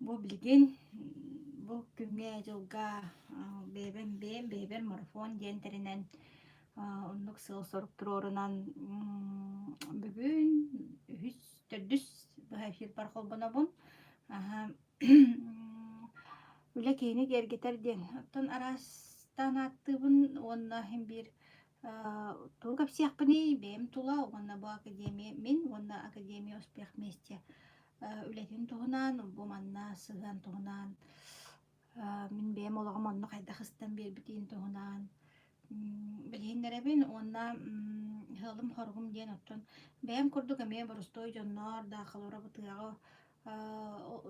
Бу билигин бу күҥҥэ-дьылга бэйэбин бэйэм бэйэбэр марафон диэн тэринэн оннук сыал-сорук туруорунан бүгүн үһүс, төрдүс быһа эфирбар холбонобун. Үлэ киһини киэргэтэр диэн. Оттон араастаан ааттыыбын уонна иһин биир тугу кэпсиэхпиний бэйэм тула уонна бу академия мин уонна академия успех вместе үлэтин туһунан, бу манна сыһыан туһунан, мин бэйэм олоҕум онно хайдах ыстан биэрбитин туһунан билиһиннэрэбин уонна ыалым-хоругум диэн оттон бэйэм курдук эмиэ боростуой дьоннор да холобура бу тыаҕа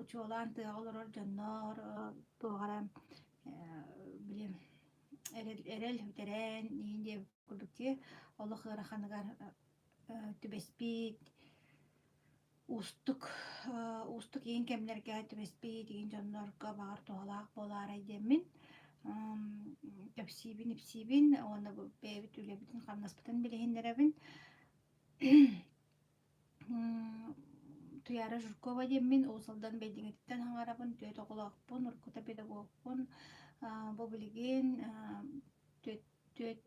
чуолаан тыаҕа олорор дьоннор туох эрэ били эрэл эрэл үтэрэн иһин диэбит курдук дии олох ыараханыгар түбэспит Уустук, уустук иин кэмнэргэ түбэспит игин дьоннорго баҕар туһалаах буолаарай диэммин кэпсиибин-ипсиибин уонна бу бэйэбит үлэбитин-хамнаспытын билиһиннэрэбин. Туйаара Жиркова диэммин Уус Алдан Бэйдиҥэтиттэн хаҥарабын, түөрт оҕолоохпун, уруккута педагогпун. Бу билигин түөрт түөрт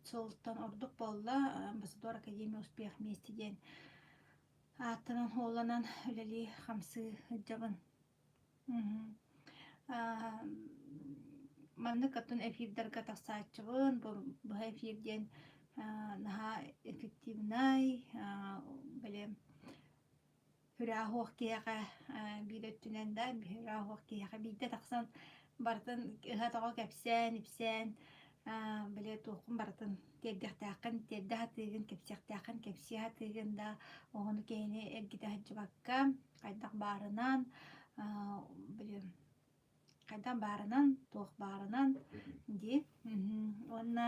сылтан ордук буолла Амбассадор Академия Успех вместе диэн ааттанан-суолланан үлэлии-хамсыы сылдьабын. Маннык атын эфирдарга тахсааччыбын. Бу быһа эфир диэн наһаа эффективнай, били Үрээһуох киһиэхэ биир өттүнэн да үрээһуох киһиэхэ биирдэ тахсан барытын ыһа-тоҕо кэпсээн-ипсээн били туоххун барытын тиэрдиэхтээххин тиэрдэ сатыыгын, кэпсиэхтээххин кэпсии сатыыгын да оҕону киһини эргитэ сылдьыбакка хайдах баарынан били хайдах баарынан, туох баарынан дии. Уонна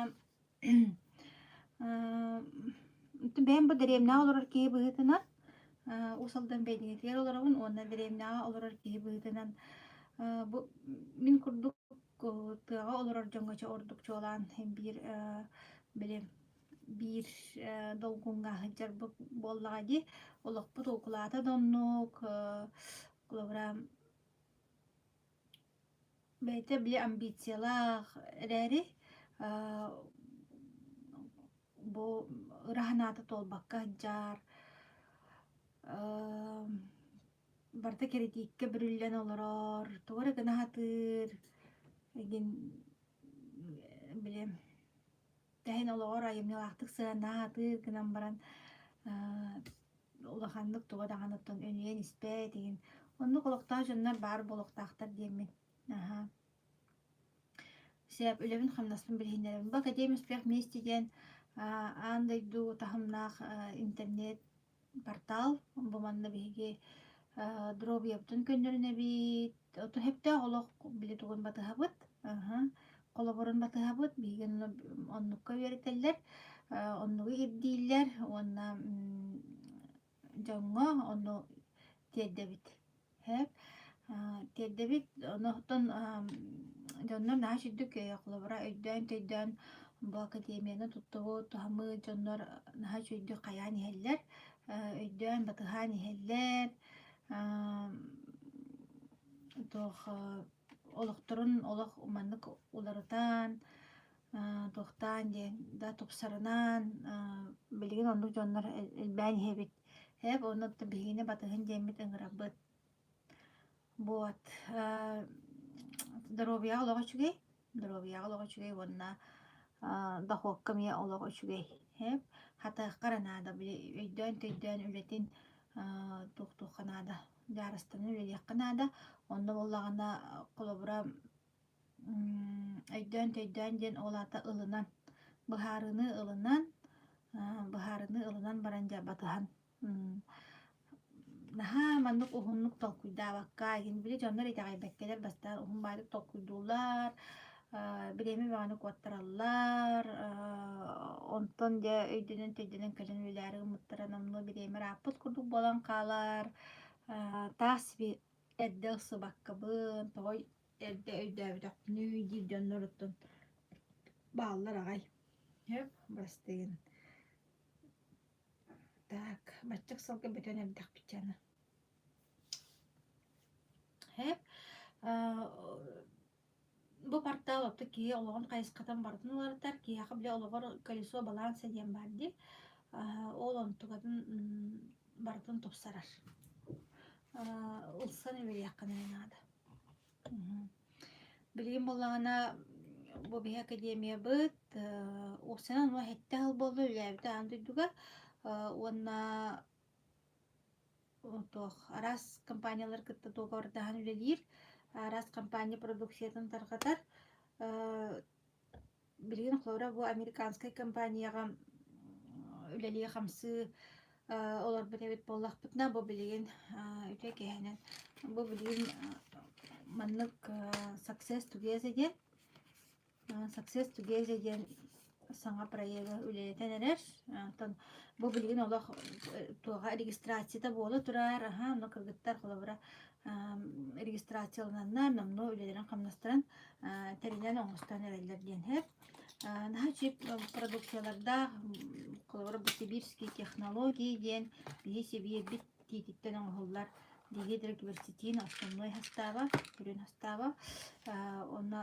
бэйэм бу дэриэбинэҕэ олорор киһи быһыытынан Уус Алдан Бэйдиҥэтигэр олоробун уонна дэриэбинэҕэ олорор киһи быһыытынан бу мин курдук тыаҕа олорор дьоҥҥо чэ ордук чуолаан биир били биир долгуҥҥа сылдьар буоллаҕа дии. Олохпут укулаата да оннук, холобура Бэйэтэ били амбициялаах эрээри, бу ыра санаата туолбакка сылдьар, барыта киритииккэ бүрүллэн олорор, тугу эрэ гына сатыыр, игин били тэһин олоҕор айымньылаахтык сыһыаннаһа сатыыр гынан баран улаханнык туга даҕаны оттон өнүйэн испэт игин оннук олохтоох дьоннор баар буолуохтаахтар диэммин аһа Сөп үлэбин-хамнаспын билиһиннэрэбин. Бу Академия успех вместе диэн аан дойду таһымнаах интернет портал. Бу манна биһиги доруобуйабытын көннөрүнэбит. Оту сөптөөх олох били тугун батыһабыт. Холобурун батыһабыт. Биһиги оннукка үөрэтэллэр, оннугу ирдииллэр уонна дьоҥҥо ону тиэрдэбит. Сөп. Тиэрдэбит. Онтон дьоннор наһаа үчүгдүк холобура өйдөөн-төйдөөн бу академияны туттубут, туһаммыт дьоннор наһаа үчүгдүк хайаан иһэллэр, өйдөөн, батыһаан иһэллэр. Туох олохторун олох маннык уларытан, туохтаан диэн да тупсарынан билигин оннук дьоннор элбээн иһэбит. Эп онно биһигини батыһын диэммит ыҥырабыт. Вот доруобуйаҕа олох үчүгэй, доруобуйаҕа олох үчүгэй уонна дохуокка эмиэ олох үчүгэй. Эп хатыахха эрэ наада били өйдөөн-төйдөөн үлэтин туохтуохха наада, дьаарыстанан үлэлиэххэ наада. Онно буоллаҕына холобура өйдөөн-төйдөөн диэн ол аата ылынан, быһаарыыны ылынан, быһаарыыны ылынан баран дьэ батыһан наһаа маннык уһуннук толкуйдаабакка иһин били дьоннор итэҕэйбэккэлэр бастаан уһун баайдык толкуйдууллар, бириэмэ бөҕөнү куоттараллар, онтон дьэ өйдөнөн-төйдөнөн кэлэн үлэлээри гыммыттара номнуо бириэмэ ырааппыт курдук буолан хаалар, таас эрдэ ылсыбаккабын, тоҕо эрдэ өйдөөбөтөхпүнүй диир дьонноруттан бааллар аҕай. Сөп, бырастыгын. Так, баччах сылга бүтэн эрдэхпит аны. Сөп. Бу портал отту киһи олоҕун хайысхатын барытын уларытар, киһиэхэ били олоҕор колесо баланса диэн баар дии. Ол онтукатын барытын тупсарар. Ылсан үөрүйэххин эрэ наада. Билигин буоллаҕына бу биһи академиябыт уопсайынан уон сэттэ сыл буолла үлэлээбитэ аан дойдуга уонна туох араас компаниялары кытта дуогабардаһан үлэлиир, араас компания продукциятын тарҕатар. Билигин холобура бу американскай компанияҕа үлэлии-хамсыы олорбут эбит буоллахпытына, бу билигин үтүө киэһэнэн бу билигин маннык Success Together диэн Success Together диэн саҥа проегы үлэлэтэн эрэр. Оттон бу билигин олох туоҕа регистрацията буола турар. Аһа, онно кыргыттар холобура регистрациялананнар, номнуо үлэлэрин-хамнастарын тэринэн оҥостон эрэллэр диэн сөп. Наһаа үчүгэй продукциялардаах, холобура бу сибирские технологии диэн биһи Сибиирбит тиититтэн оҥоһуллар дигидрокверцетин основной састааба, сүрүн састааба. Онно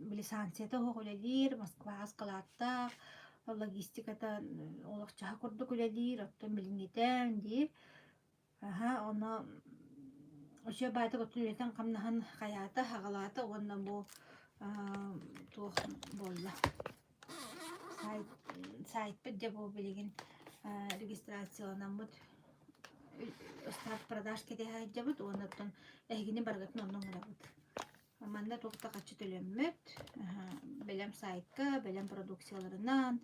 били санкцията суох үлэлиир, Москваҕа ыскалааттаах, логистиката олох чаһы курдук үлэлиир, оттон билиҥҥитэ диир. Аһа, ону үчүгэй баайдык оттон үлэтин-хамнаһын хайаата, аҕалаата уонна бу туох буолла сайт сайтпыт дьэ бу билигин регистрацияланаммыт старт продаж кэтэһэ сылдьабыт уонна оттон эһигини барыгытын онно оҥоробут. Манна туох да харчы төлөммөт, бэлэм сайтка, бэлэм продукцияларынан,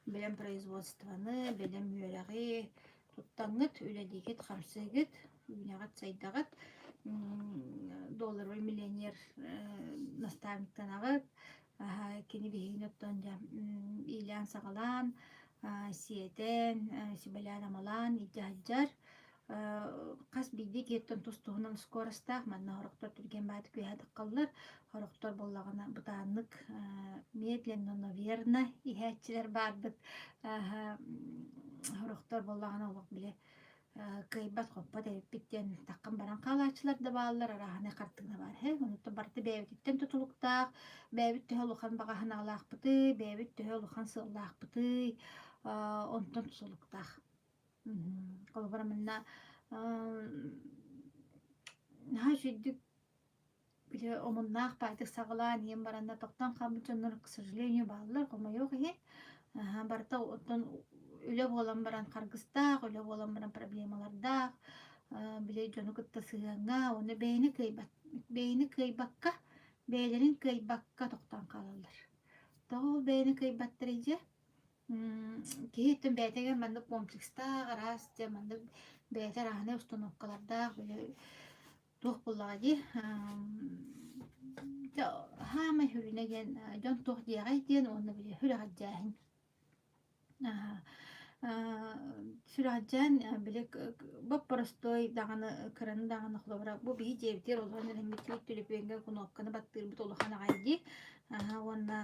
бэлэм производствоны, бэлэм үөрэҕи туттаҥҥыт, үлэлиигит, хамсыыгыт, үүнэҕит-сайдаҕыт, долларовый миллионер наставниктанаҕыт, кини биһигини оттон дьэ иилээн-саҕалаан, сиэтэн, сүбэлээн-амалаан илдьэ сылдьар. Хас биирдии киһиттэн тус-туһунан скоростаах, манна сорохтор түргэн баайдык үөһэ таххаллар, сорохтор буоллаҕына бытааннык медленно, но верно иһээччилэр баарбыт. Сорохтор буоллаҕына олох били кыайбат-хоппот эбиппит диэн таххан баран хаалааччылар да бааллар, арааһынай хартыына баар. Онтон барыта бэйэбититтэн тутулуктаах, бэйэбит төһө улахан баҕа санаалаахпытый, бэйэбит төһө улахан сыаллаахпытый, онтон тутулуктаах. Холобура манна наһаа үчүгэйдик били омуннаах баайдык саҕалаан иһэн баранна тохтоон хаалбыт дьоннор к сожалению бааллар хомойуох иһин. Барыта оттон үлэ буолан баран харгыстаах, үлэ буолан баран проблемалардаах, били дьону кытта сыһыаҥҥа уонна бэйэни кыайбат бэйэни кыайбакка, бэйэлэрин кыайбакка тохтоон хаалаллар. Тоҕо ол бэйэни кыайбаттарый дьэ? Киһи өттүн бэйэтигэр маннык комплекстаах, араас дьэ маннык бэйэтэ арааһынай установкалардаах, били туох буоллаҕа дии, дьэ саамай сүрүнэ диэн дьон туох диэҕэй диэн уонна били сүрэҕэлдьээһин. Сүрэҕэлдьээн били боп-боростуой даҕаны кыраны даҕаны холобура бу биһи дьиэбитигэр олорон эрэммит төлөпүөҥҥэ кунуопканы баттыырбыт улахан аҕай дии. Уонна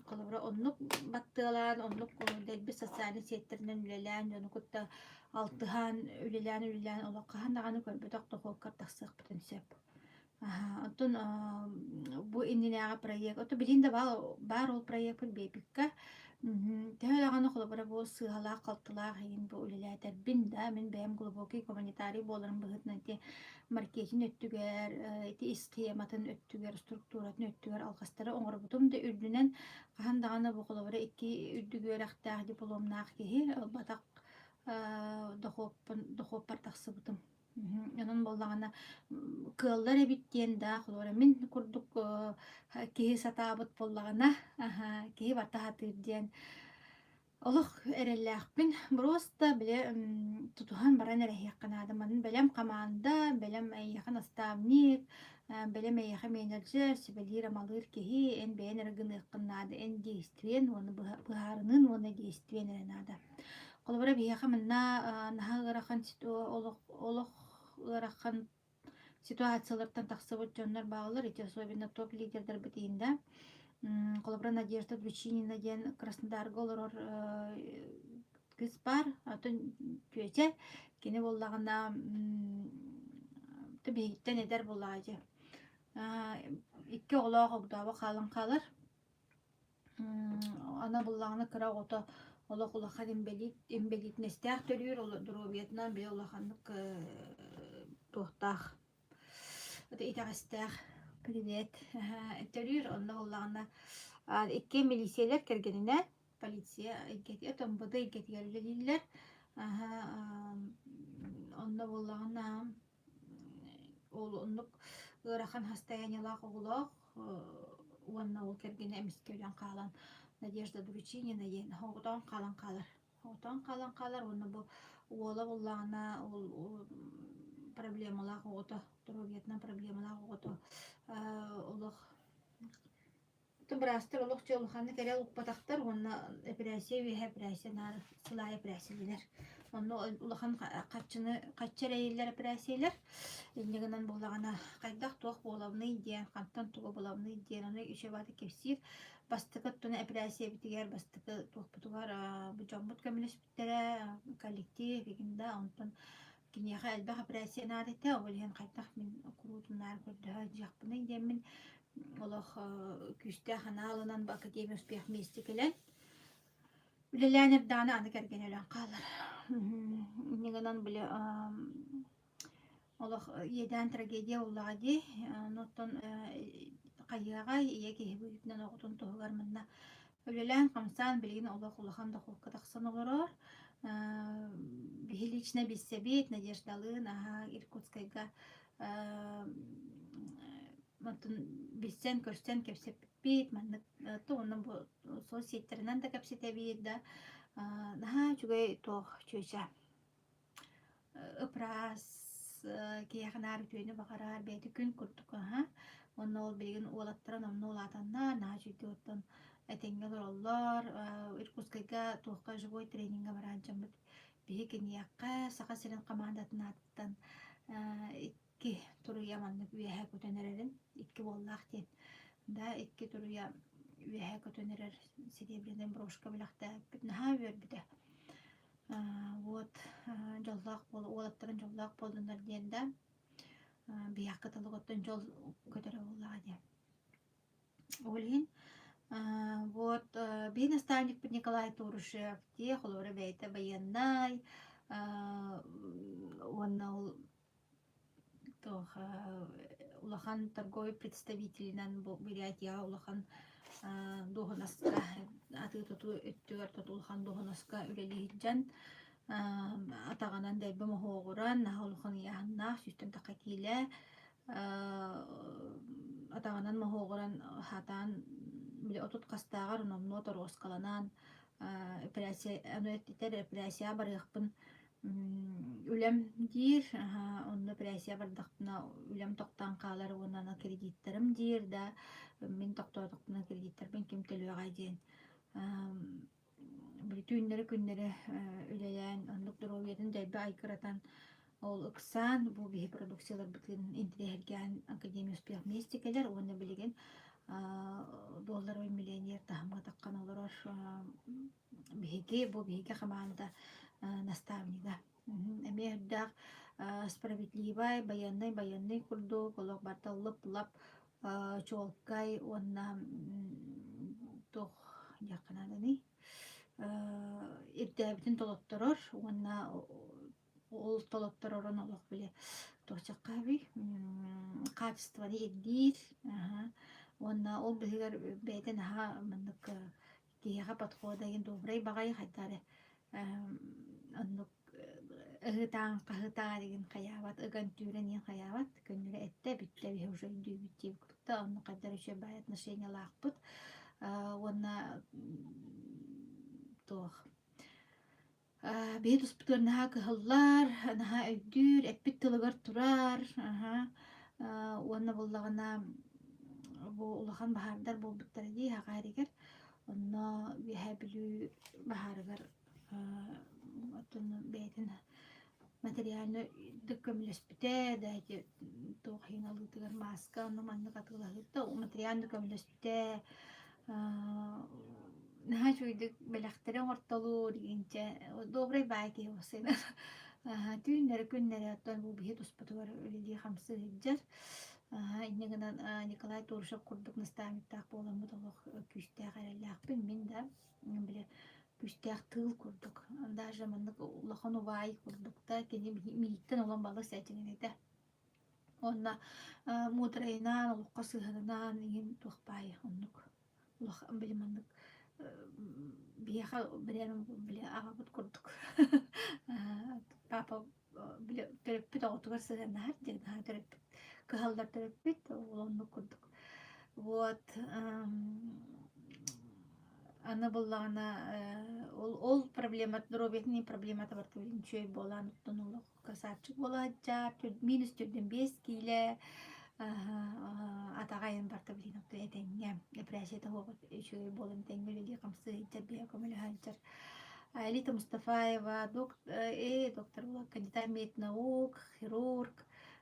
холобура оннук баттыалаан, оннук дэлби социальнай сиэттэринэн үлэлээн, дьону кытта алтыһан, үлэлээн-үлэлээн олох хаһан даҕаны көрбөтөх дохуоккар тахсыахпытын сөп. Оттон бу иннинээҕи проект, ото билигин да баар ол проекпыт Бепикка төһө даҕаны холобура бу сыыһалаах-халтылаах иһин бу үлэлээтэрбин да, мин бэйэм глубокий гуманитарий буоларым быһыытынан ити маркетинг өттүгэр, ити ис схематын өттүгэр, структуратын өттүгэр алҕастары оҥорбутум да үрдүнэн хаһан даҕаны бу холобура икки үрдүк үөрэхтээх дипломнаах киһи ылбатах дохуоппун дохуоппар тахсыбытым. Онон буоллаҕына кыаллар эбит диэн да холобура мин курдук киһи сатаабыт буоллаҕына киһи барыта сатыыр диэн олох эрэллээхпин. Просто били тутуһан баран эрэ иһиэххэ наада. Манна бэлэм хамаанда, бэлэм эйиэхэ наставник, бэлэм эйиэхэ менеджер, сүбэлиир-амалыыр киһи, эн бэйэн эрэ гыныаххын наада, эн действиен уонна быһаарыныын уонна действиен эрэ наада. Холобура, биһиэхэ манна наһаа ыарахан олох олох ыарахан ситуациялартан тахсыбыт дьоннор бааллар. Ити особенно топ-лидердэрбит иһин да. Холобура, Надежда Дучинина диэн Краснодарга олорор кыыс баар. Оттон чүөчэ кини буоллаҕына Биһигиттэн эдэр буоллаҕа дии. Икки оҕолоох огдообо хаалан хаалар. Аны буллаҕына кыра оҕото олох улахан инбэлиит инбэлиитинэстээх төрүүр, доруобуйатынан бэйэ улаханнык туохтаах итэҕэстээх привет төрүүр. Онно буоллаҕына икки милииссийэлэр кэргэнинээн полиция эйгэтигэр, МВД эйгэтигэр үлэлииллэр. Онно буоллаҕына ол оннук ыарахан состояниелаах оҕолоох уонна ол кэргэнэ эмискэ өлөн хаалан Надежда Дручинина диэн оҕотоон хаалан хаалар. Оҕотоон хаалан хаалар уонна бу уола буоллаҕына ол проблемалаах оҕото, доруобуйатынан проблемалаах оҕото олох Оттон быраастар олох дьэ улаханнык эрэл укпатахтар уонна эпэрээссийэ үөһэ эпэрээссийэ наар сыл аайы эпэрээссийэлэнэр. Онно улахан харчыны харчы эрэйиллэр эпэрээссийэлэр. Инньэ гынан буоллаҕына хайдах туох буолабыный диэн, хантан тугу булабыный диэн ону үчүгэй баҕайытык кэпсиир. Бастакы оттон эпэрээссийэбитигэр бастакы туохпутугар бу дьоммут көмөлөспүттэрэ, коллектив игин да онтон киниэхэ элбэх эпэрээссийэ наада этэ, ол иһин хайдах мин куруутун наар көрдөһө сылдьыахпыный диэммин олох күүстээх санаа ылынан бу Академия успех вместе кэлэн үлэлээн эрдэҕинэ аны кэргэнэ өлөн хаалар. Инньэ гынан били олох иэдээн трагедия буоллаҕа дии. Оттон хайыаҕай ийэ киһи быһыытынан оҕотун туһугар манна үлэлээн-хамсаан билигин олох улахан дохуокка тахсан олорор. Биһи лично билсэбит Надеждалыын аһаа Иркутскайга Онтон билсэн, көрсөн кэпсэппиппит, маннык уонна бу соцсеттэринэн да кэпсэтэбит да наһаа үчүгэй туох чүөчэ ыпраас киһиэхэ наар үтүөнү баҕарар бэйэтэ күн курдук аһа уонна ол билигин уолаттара номнуо улаатаннар наһаа үчүгэй оттон этэҥҥэ олороллор Иркутскайга туохха живой тренингэ бараан дьоммут биһи киниэхэ Саха сирин хамаандатын аатыттан икки туруйа маннык үөһэ көтөн эрэрин икки уоллаах диэн да икки туруйа үөһэ көтөн эрэр серебряный брошка бэлэхтээбиппит наһаа үөрбүтэ вот дьоллоох буол уолаттарын дьоллоох буоллуннар диэн да биһиэхэ кыталык дьол көтөрө буоллаҕа диэн ол иһин вот биир наставникпыт Николай Турушев дии холобура бэйэтэ байыаннай уонна ол туох улахан торговый представителинэн бу Бурятияҕа улахан дуоһунаска атыы-тутуу өттүгэр улахан дуоһунаска үлэлии сылдьан атаҕынан дэлби моһуоҕуран наһаа улахан ыйааһыннаах сүүстэн тахха киилэ атаҕынан моһуоҕуран сатаан били 30 хастааҕар номнуо торуоскаланан эпэрээссийэ ону этэр эпэрээссийэҕэ барыахпын Үлэм диир, онно эпэрээссийэ бардахпына үлэм тохтоон хаалар уонна аны кредиттэрим диир да, мин тохтоотохпуна кредиттэрбин ким төлүөҕэй диэн били түүннэри-күннэри үлэлээн оннук доруобуйатын дэлби айгыратан ол ыксаан бу биһи продукцияларбытын интэриэһиргээн Академия успех вместе кэлэр уонна билигин долларовый миллионер таһымҥа таххан олорор Биһиги бу биһиги хамаанда наставнига эмиэ үрдээх справедливай байыаннай байыаннай курдук олох барыта лып-лап чуолкай уонна туох диэххэ нааданый ирдээбитин толотторор уонна ол толотторорун олох били туохчаххаабый хаачыстыбаны ирдиир уонна ол быһыгар бэйэтэ наһаа маннык киһиэхэ подхода игин добрай баҕайы хайда эрэ оннук ыһытаан хаһытаан игин хайаабат ыган түүрэн иһин хайаабат көннөрү эттэ бүттэ биһи уже өйдүүбүт диэбит курдук онно хайда эрэ үчүгэй баай отношениялаахпыт уонна туох Биһи туспутугар наһаа кыһаллар, наһаа өйдүүр, эппит тылыгар турар, аһа уонна буоллаҕына бу улахан баһаардар буолбуттара дии Саха сиригэр. Онно Үөһээ Бүлүү баһаарыгар оттон бэйэтин материально да көмөлөспүтэ да ити туох иһин алыытыгар мааска онно маннык атыылаһыыта материально көмөлөспүтэ наһаа үчүгэйдик бэлэхтэри оҥортолуур инчэ добрый баай киһи уопсайынан. Түүннэри-күннэри оттон бу биһи туспутугар үлэлии-хамсыы сылдьар. Инньэ гынан Николай Турышев курдук наставниктаах буоламмыт олох күүстээх эрэллээхпин. Мин да били күүстээх тыыл курдук, даже маннык улахан убаай курдук да кини миигиттэн олон балыс этиҥин этэ. Уонна муударайынан, олоххо сыһыанынан иҥин туох баайы оннук улахан били маннык биһиэхэ били аҕабыт курдук папа били төрөппүт оҕотугар сыһыаннаһар диэн наһаа төрөппүт кыһаллар төрөппүт ол оннук курдук вот аны буллаҕына ол ол проблема доруобуйатын проблемата барыта үчүгэй буолан оттон олох красавчик буолаачча минус төрдүн биэс киилэ атаҕа айан барта билин оттон этэҥҥэ эпэрээссийэтэ суох үчүгэй буолан этэҥҥэ үлэлии хамсыы сылдьар биһиэхэ көмөлөһө сылдьар Элита Мустафаева доктор кандидат меднаук хирург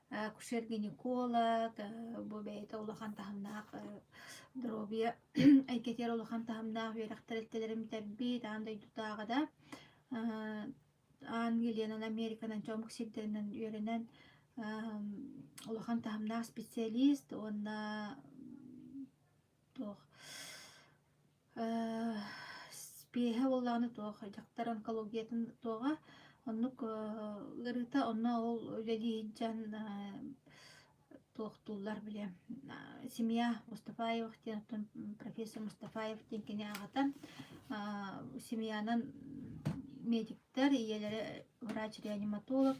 акушер-гинеколог бу бэйэтэ улахан таһымнаах доруобуйа эйгэтигэр улахан таһымнаах үөрэх тэрилтэлэрин бүтэрбит аан дойдутааҕы да Англиянан, Американан, омук сирдэринэн үөрэнэн улахан таһымнаах специалист уонна туох спеһэ буоллаҕына туох дьахтар онкологиятын туоҕа оннук ыарыыта онно ол үлэлии сылдьан туохтууллар били семья Мустафаевых диэн оттон профессор Мустафаев диэн кини аҕата семьянан медиктэр ийэлэрэ врач-реаниматолог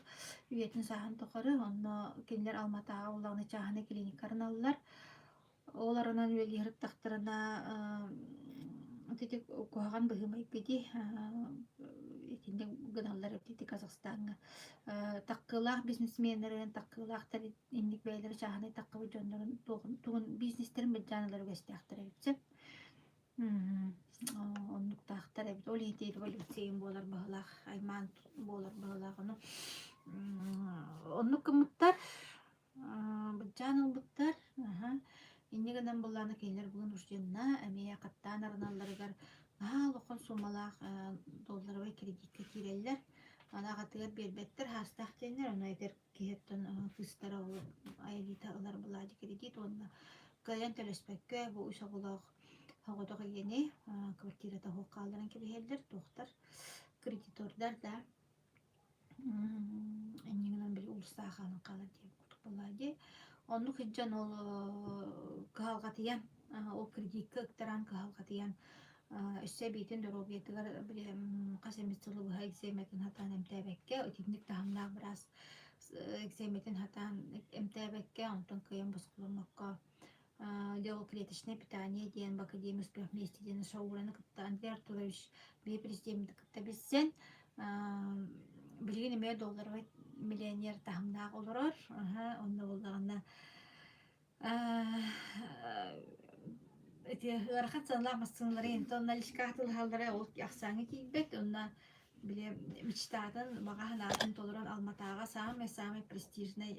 үйэтин сааһын тухары онно кинилэр Алматаҕа улаҕаны чааһынай клиникарыналлар Ол аранан үлэлии сырыттахтарына ити куһаҕан быһыы-майгы дии итинник гыналлар эбит ити Казахстаҥҥа. Таккыылаах бизнесменнэрин, таккыылаахтар инник бэйэлэрэ чааһынай таккыбыт дьоннорун тугун бизнестэрин былдьаан ылар үгэстээхтэр эбит сөп. Оннуктаахтар эбит. Ол иһин революция буолар быһыылаах, аймаан буолар быһыылаах. Ону оннук гыммыттар. Былдьаан ылбыттар. Аһа. Инньэ гынан былаана кинилэр вынужденно эмиэ хаттаан арыналларыгар наһаа улахан суумалаах долларовай кредиккэ киирэллэр. Аны аҕатыгар биэрбэттэр, хаастаах диэннэр, ону эдэр киһиттэн кыыстара ол Аэлита ылар былаадьы кредит уонна кыайан төлөспөккө бу үс оҕолоох соҕотох ийэни квартирата суох хаалларан кэбиһэллэр, туохтар кредитордар да Инньэ гынан били уулуссаҕа хаалан хаалар диэн курдук буоллаҕа дии. Оннук сылдьан ол кыһалҕатыйан, ол кредикка ыктаран кыһалҕатыйан өссө эбиитин доруобуйатыгар били хас эмит сылы быһа экзаметын сатаан эмтээбэккэ, итинник таһымнаах быраас экзаметын сатаан эмтээбэккэ, онтон кыайан босхоломмокко Клеточное питание диэн в Академии успех вместе диэн Шаураны кытта Андрей Артурович биир президеммити кытта билсэн билигин эмиэ долларовай миллионер таһымнаах олорор. Онно буоллаҕына ити ыарахан сыаналаах массыыналары онтон наличкаҕа атыылаһаллара ол ахсааҥҥа киирбэт. Онно били мечтатын, баҕа санаатын толорон Алматаҕа самый-самый престижный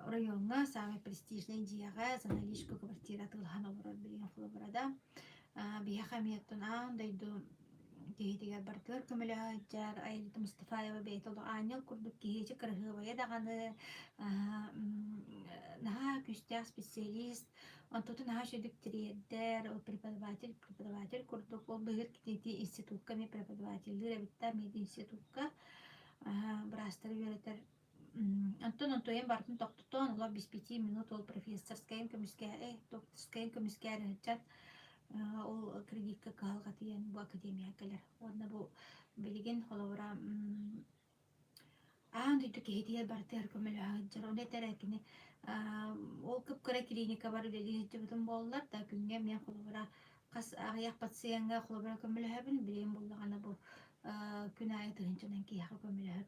оройуоҥҥа саамай престижнэй дьиэҕэ за наличку квартира атыылаһан олорор билигин холобура да биһиэхэ эмиэ оттон аан дойду киһитигэр барытыгар көмөлөһө сылдьар Аэлита Мустафаева бэйэтэ олох аанньал курдук киһи кыраһыабайа даҕаны наһаа күүстээх специалист онтутун наһаа үчүгдүк тириэрдэр ол преподаватель преподаватель курдук ол быһыыр ити институкка эмиэ преподавателлиир эбит да мединститукка быраастары үөрэтэр Онтон онтуойан барытын тохтотон, олох без пяти минут ол профессорскайын көмүскээ, докторскайын көмүскээн сылдьан ол кредитка кыһалҕатыйан бу академияҕа кэлэр. Уонна бу билигин холобура аан дойду киһитигэр барытыгар көмөлөһө сылдьар. Ону этэр кини ол кып-кыра клиникабар үлэлии сылдьыбытым буоллар да күҥҥэ эмиэ холобура хас аҕыйах пациеҥҥа холобура көмөлөһөбүн. Билигин буоллаҕына бу күн аайы тыһыынчанан киһиэхэ көмөлөһөр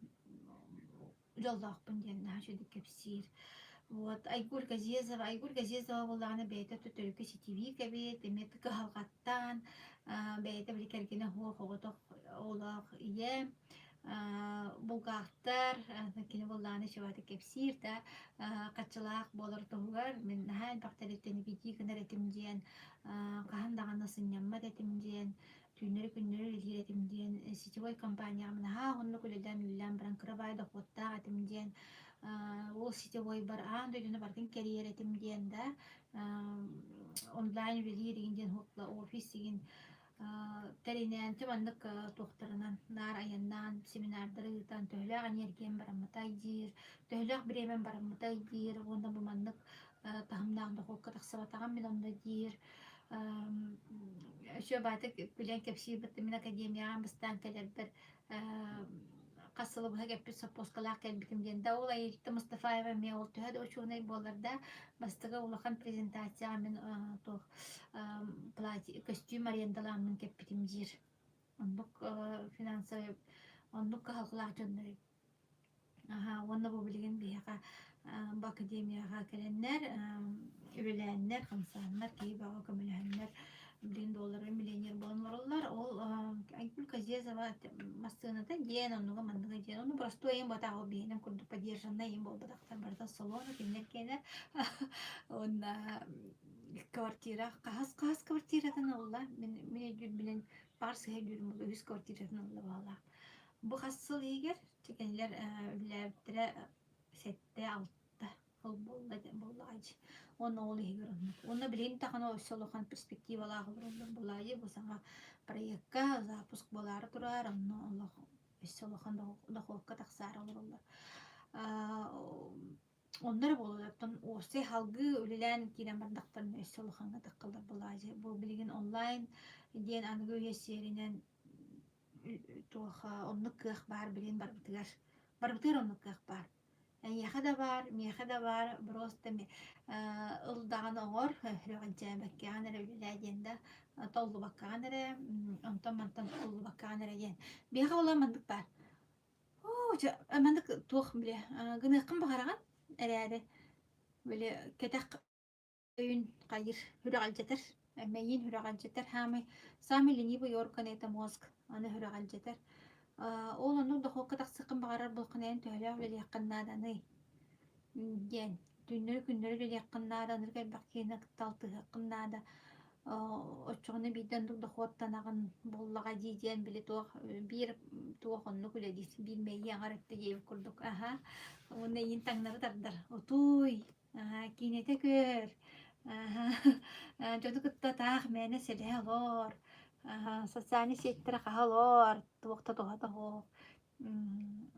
дьоллоохпун диэн наһаа үчүгэй кэпсиир. Вот Айгуль Газизова, Айгуль Газизова буоллаҕына бэйэтэ төрүкү ситивик эбит, эмиэ кыһалҕаттан бэйэтэ били кэргэнэ суох оҕотох оҕолоох ийэ булгаахтар кини буоллаҕына үчүгэйдик кэпсиир да хаччылаах буолар туһугар мин наһаа элбэх тэрилтэни битии гынар этим диэн хаһан даҕаны сынньаммат этим диэн. Түүннэри-күннэри үлэлиир этим диэн, сетевой компанияҕа наһаа уһуннук үлэлээн-үлэлээн баран кыра баай дохуоттаах этим диэн, ол сетевойбар аан дойдуну барытын кэрийэр этим диэн да, онлайн үлэлиир игин диэн офис игин тэринэн маннык туохтарынан наар айаннаан семинардары ыытан төһөлөөх энергиям бараммытай диир, төһөлөөх бириэмэм бараммытай диир уонна бу маннык таһымнаах дохуокка тахсыбатаҕым мин онно диир. Үчүгэй баайдык күлэн кэпсиирбит мин академияҕа бастаан кэлэрбэр хас сылы быһа кэппит соппуоскалаах кэлбитим диэн да ол Аэлита Мустафаева эмиэ ол төһө да учуонай буоллар да бастакы улахан презентацияҕа мин туох платье көстүүм арендалааммын кэппитим диир оннук финансовый оннук кыһалҕалаах дьоннор Аһаа, уонна бу билигин биһиэхэ бу академияҕа кэлэннэр, үлэлээннэр, хамсааннар, киһи бөҕө көмөлөһөннөр билигин доллары миллионер буолан олороллор. Ол Айгуль Казезова массыыната диэн, оннуга манныга диэн, ону боростуой эйим буотах, ол биһиэнин курдук поддержаннай эйим буолбатахтар, барыта салон кинилэр киэнэ. Уонна квартира, хаһыс хаһыс квартиратын ылла, мин мин өйдүүрбүнэн баҕар сыһа өйдүүрүм буолуо, үһүс квартиратын ылла баҕалаах. Бу хас сыл иһигэр кинилэр үлэлээбиттэрэ 7-6 сыл буолла буоллаҕа дии. Уонна ол иһигэр оннук. Уонна билигин даҕаны өссө улахан перспективалаах олороллор буолаайы бу саҥа проекка запуск буолаары турар, онно олох өссө улахан дохуокка тахсаары олороллор. Онно эрэ буолуо, оттон уопсай салгыы үлэлээн киирэн бардахтарына өссө улахаҥҥа таххаллар буолаайы. Бу билигин онлайн диэн аныгы үйэ сиэринэн туох оннук кыах баар билин барбытыгар. Барбытыгар оннук кыах баар. Эйиэхэ да баар, миэхэ да баар, просто ыл даҕаны оҥор, сүрэҕэлдьээбэккэҕин эрэ үлэлээ диэн да, толлубаккаҕын эрэ, онтон-мантан толлубаккаҕын эрэ диэн. Биһиэхэ буолан маннык баар. Оо, дьэ, маннык туох били гыныаххын баҕараҕын эрээри, били кэтэх өйүн хайыыр, сүрэҕэлдьэтэр, мэйиин сүрэҕэлдьэтэр, саамай саамай ленивый орган это мозг, аны сүрэҕэлдьэтэр. Ол оннук дохуокка тахсыаххын баҕарар буолххун эн төһөлөөх үлэлиэххин нааданый диэн түүннэри-күннэри үлэлиэххин наада, ынырык элбэх киһини кытта алтыһыаххын наада. Оччоҕуна биирдэ оннук дохуоттанаҕын буоллаҕа дии диэн били туох биир туох оннук үлэлиир биир мэйии аҥар өттө диэбит курдук аһа уонна эйиин таҥнары тардар утуй Аһаа, киинэтэ көр, аһаа, дьону кытта таах мээнэ сэлэһэ олоор, аһаа, социальнай сетьтэрэ хаһа олоор, туох да туһата суох,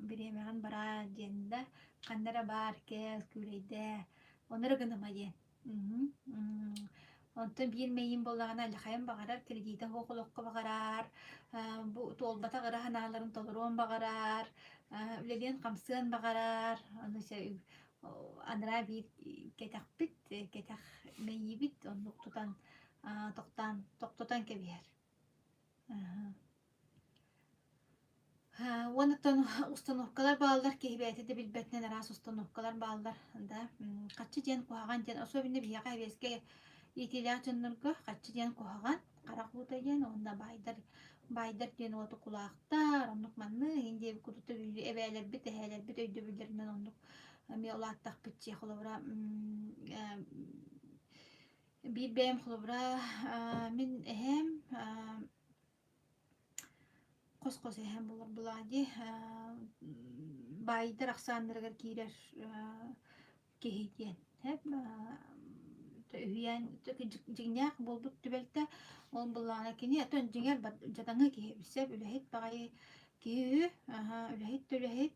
бириэмэҕин бараа диэн да, ханна эрэ баар кэл, күүлэйдээ, ону эрэ гыныма диэн. Онтон биир мэйиим буоллаҕына алдьархайым баҕарар, кредитэ суох олоххо баҕарар, бу туолбатах ыра санааларын толоруон баҕарар, үлэлиэн-хамсыан баҕарар, ону Анараа биир кэтэхпит, кэтэх мэйиибит оннук тутан тохтоон тохтотон кэбиһэр. Уонна установкалар бааллар, киһи бэйэтэ да билбэтинэн араас установкалар бааллар да. Хаччы диэн куһаҕан диэн, особенно биһиэхэ эбиэскэ иитиилээх дьоннорго хаччы диэн куһаҕан. Харах уута диэн уонна баайдар баайдар диэн уоту кулаахтар, оннук маннык иһин диэбит курдук эбээлэрбит, эһээлэрбит өйдөбүллэринэн оннук эмиэ улааттахпыт дии. Холобура, биир бэйэм холобура, мин эһээм хос-хос эһээм буолар булаа дии баайдар ахсааннарыгар киирэр киһи диэн үһүйээн дьиҥнээх буолбут түбэлтэ ол былаана кини оттон дьиҥэр дьадаҥы киһи сөп үлэһит баҕайы киһи үһү үлэһит да үлэһит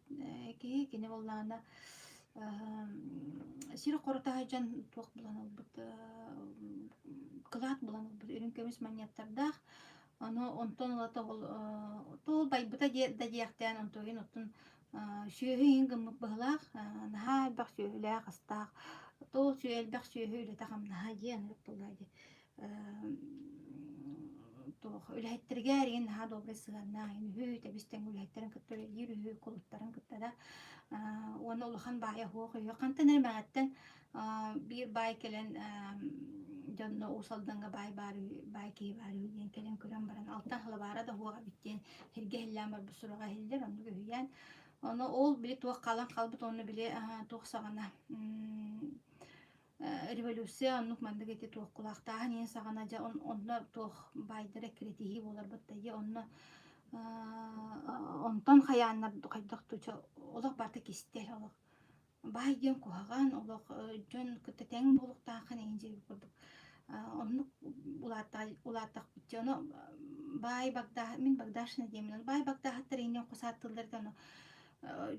киһи кини буоллаҕына сир хорута сылдьан туох булан ылбыт кылаат булан ылбыт үрүҥ көмүс манньыаттардаах ону онтон ылата ол туол байбыта да диэхтээн онтуойун оттон Сүөһү иһин гыммыт быһыылаах, наһаа элбэх сүөһүлээх, астаах, туох элбэх сүөһү үлэтэ-хамнаһа диэн ынырык буоллаҕа дии. Туох үлэһиттэригэр игин наһаа добрый сыһыаннаах иһин үһү, тэбис-тэҥ үлэһиттэрин кытта үлэлиир үһү, кулуттарын кытта да. Уонна улахан баайа суох үһү. Хантан эрэ мэҕэттэн биир баай кэлэн дьонно Уус Алдаҥҥа баай баар үһү, баай киһи баар үһү диэн кэлэн көрөн баран алтан халабаара да суох эбит диэн сиргэ иһиллээн барбыт сураҕа иһиллэр, оннук үһүйээн. Ону ол били туох хаалан хаалбыт уонна били туох саҕана. Революция оннук маннык ити туох кулаахтааһын иһин саҕана дьэ онно туох баайдара эккирэтиһии буоларбыт да дии онно онтон хайааннар хайдах туча олох барыта кистэл олох баай диэн куһаҕан олох дьон кытта тэҥ буолуохтааххын эҥин диэбит курдук оннук улааттахпыт дьэ ону баай Багдаа мин Багдашина диэммин баай Багдааһыттар иҥнэн хос ааттыыллар да ону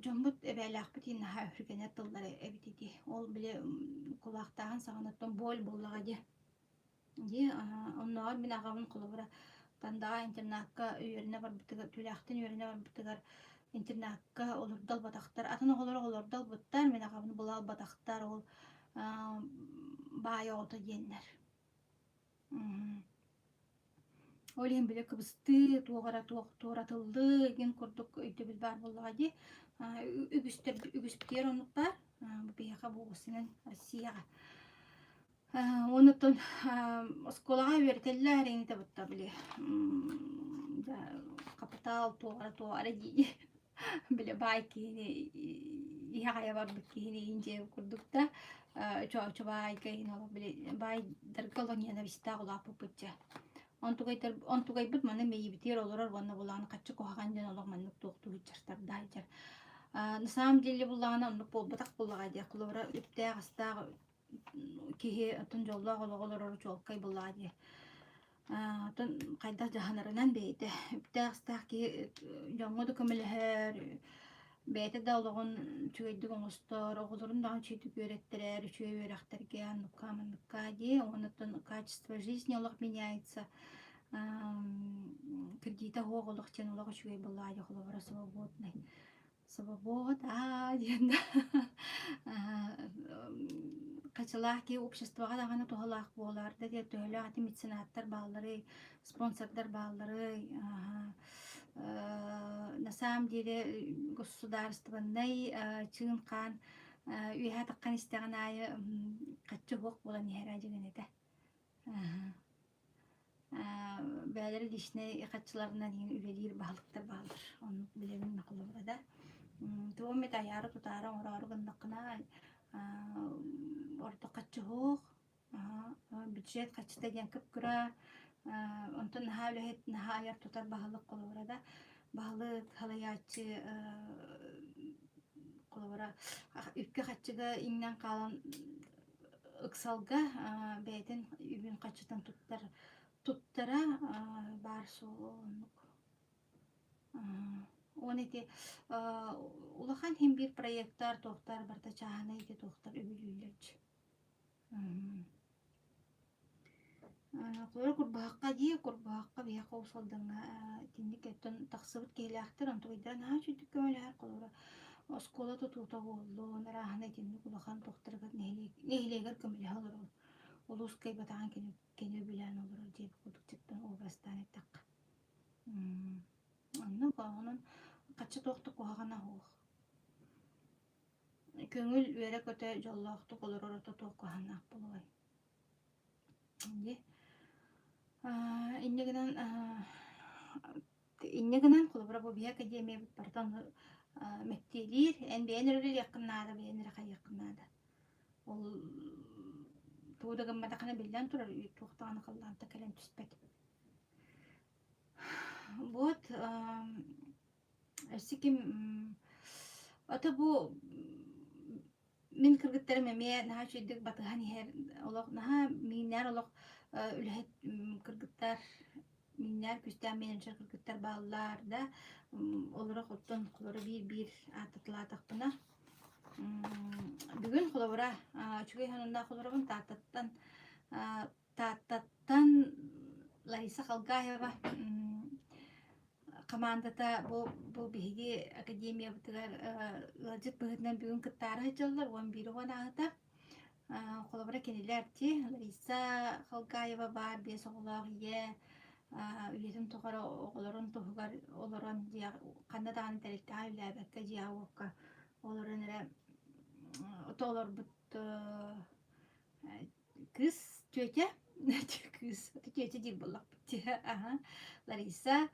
дьоммут эбээлээхпит иһин наһаа өһүргэнэр тыллара эбит ити. Ол били кулаахтааһын саҕанаттан боль буоллаҕа дии. Дии оннооҕор мин аҕабын холобура Тандаҕа интернакка үөрэнэ барбытыгар, Түүлээхтэн үөрэнэ барбытыгар интернакка олордо албатахтар. Атын оҕолор олордо албыттар, мин аҕабын була албатахтар, ол баай оҕото диэннэр. Ол иһин били кыбыстыы, туох эрэ туох туоратыллыы игин курдук өйдөбүл баар буоллаҕа дии. Үгүстэр үгүспүтүгэр оннук баар. Бу биһиэхэ буолуосунан Россияҕа. Онуттан оскуолаҕа үөрэтэллэр эҥитэ бутта били хапытаал туох эрэ туох эрэ дии били баай киһини иһэ-хайа барбыт киһини иин дьиэ курдук да чоочо баайга иһин олох били баайдарга олох ненавистаах улааппыппыт дьэ. Онтугайдар онтугайбыт маны мэйиибитигэр олорор уонна булаан хаччы куһаҕан диэн олох маннык туохтуу сылдьар сылдьар. На самом деле буллаҕына оннук буолбатах буоллаҕа дии. Холобура үптээх-астаах киһи оттон дьоллоох олоҕу олорор чуолкай буоллаҕа дии. Оттон хайдах дьаһанарынан бэйэтэ үптээх-астаах киһи дьоҥҥо да көмөлөһөр, бэйэтэ да олоҕун үчүгэйдик оҥостор, оҕолорун даҕаны үчүгэйдик үөрэттэрэр, үчүгэй үөрэхтэргэ оннукка-манныкка дии. Онон качество жизни олох меняется. Кредитэ суох олох диэн олох үчүгэй буоллаҕа дии, холобура свободный. Свобода диэн хачылаах киһи обществоҕа даҕаны туһалаах буолар да диэн төһөлөөх ити меценаттар баалларый, спонсордар баалларый на самом деле государственнай чыын-хаан үөһэ таххан истэҕин аайы хаччы суох буолан иһэрэ дьигин этэ. Бэйэлэрэ личнэй хаччыларынан иһин үлэлиир баһылыктар бааллар. Оннук билэбин холобура да. Тугу эмит айаары-тутаары оҥороору гыннаххына ордук хаччы суох. Бюджет хаччыта диэн кып-кыра. Онтон наһаа үлэһит, наһаа айар-тутар баһылык холобура да. Баһылык, салайааччы холобура үпкэ-хаччыга иҥнэн хаалан ыксалга бэйэтин үбүн хаччытын туттар туттара баар суол оннук. Уон ити улахан иһин биир проектар туохтар барыта чааһынай ити туохтар үбүлүүллэрчи. Холобура Курбуһахха дии, Курбуһахха биһиэхэ Уус Алдаҥҥа итинник өттүн тахсыбыт киһилээхтэр онтугайдара наһаа үчүгдүк көмөлөһөр. Холобура оскуола тутуута буоллун, арааһына итинник улахан туохтарыгар нэһилиэк нэһилиэгэр көмөлөһө олорор. Улуус кыайбатаҕын кини кини үбүлээн олорор диэбит курдук чыттан образтаан эттэххэ. Оннук онон хачча туох да куһаҕана суох. Көҥүл үөрэ-көтө дьоллоохтук олорор ото туох куһаҕаннаах буолуой. Дии. Инньэ гынан инньэ гынан холобура бу биһи академиябыт барыта ону мэктиэлиир. Эн бэйэн эрэ үлэлиэххин наада, бэйэн эрэ хайыаххын наада. Ол тугу да гымматаххына биллэн турар, туох даҕаны халлаантан кэлэн түспэт. Вот өссө ким ото бу Мин кыргыттарым эмиэ наһаа үчүгэйдик батыһан иһэр, олох наһаа мииннээр олох үлэһит кыргыттар, мииннээр күүстээх менеджер кыргыттар бааллар да, олоро оттон холобура биир-биир ааттаталаатахпына бүгүн холобура үчүгэй сонуннаах олоробун Тааттаттан Тааттаттан Лариса Халгаева хамаандата бу, бу биһиги академиябытыгар ыалдьыт быһыытынан бүгүн кыттаары сылдьаллар 11 уон ааһыта. Холобура кинилэр ти Лариса Халгаева баар биэс оҕолоох ийэ үйэтин тухары оҕолорун туһугар олорон дьиэ ханна даҕаны тэрилтэҕэ үлэлээбэккэ дьиэҕэ-уокка олорон эрэ ото олорбут Кыыс тетя, кыыс тетя диир буоллахпыт дии, аһа, Лариса,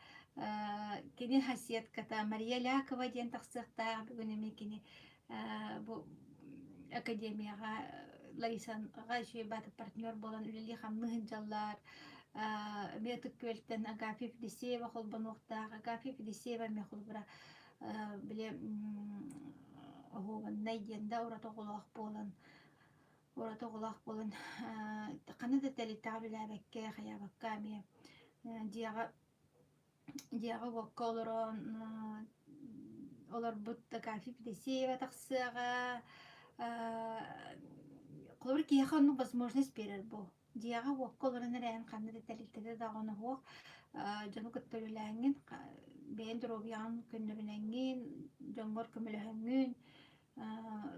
кини соседката Мария Лякова диэн тахсыахтаах бүгүн эмиэ кини бу академияҕа Ларисаҕа үчүгэй баатык партнер буолан үлэлии-хамныы сылдьаллар. Эмиэ Ытык Күөлтэн Агафья Федосеева холбонуохтаах. Агафья Федосеева эмиэ холобура били оһуобаннай диэн да ураты оҕолоох буолан ураты оҕолоох буолан ханна да тэрилтэҕэ үлэлээбэккэ, хайаабакка эмиэ дьиэҕэ Дьиэҕэ-уокка олорон олорбут Агафья Федосеева тахсыаҕа. Холобур, киһиэхэ оннук возможность биэрэр бу. Дьиэҕэ-уокка олорон эрээҥ ханна да тэрилтэтэ даҕаны суох дьону кытта үлэлээҥҥин, бэйэҥ доруобуйаҕын көннөрүнэҥҥин, дьоҥҥор көмөлөһөҥҥүн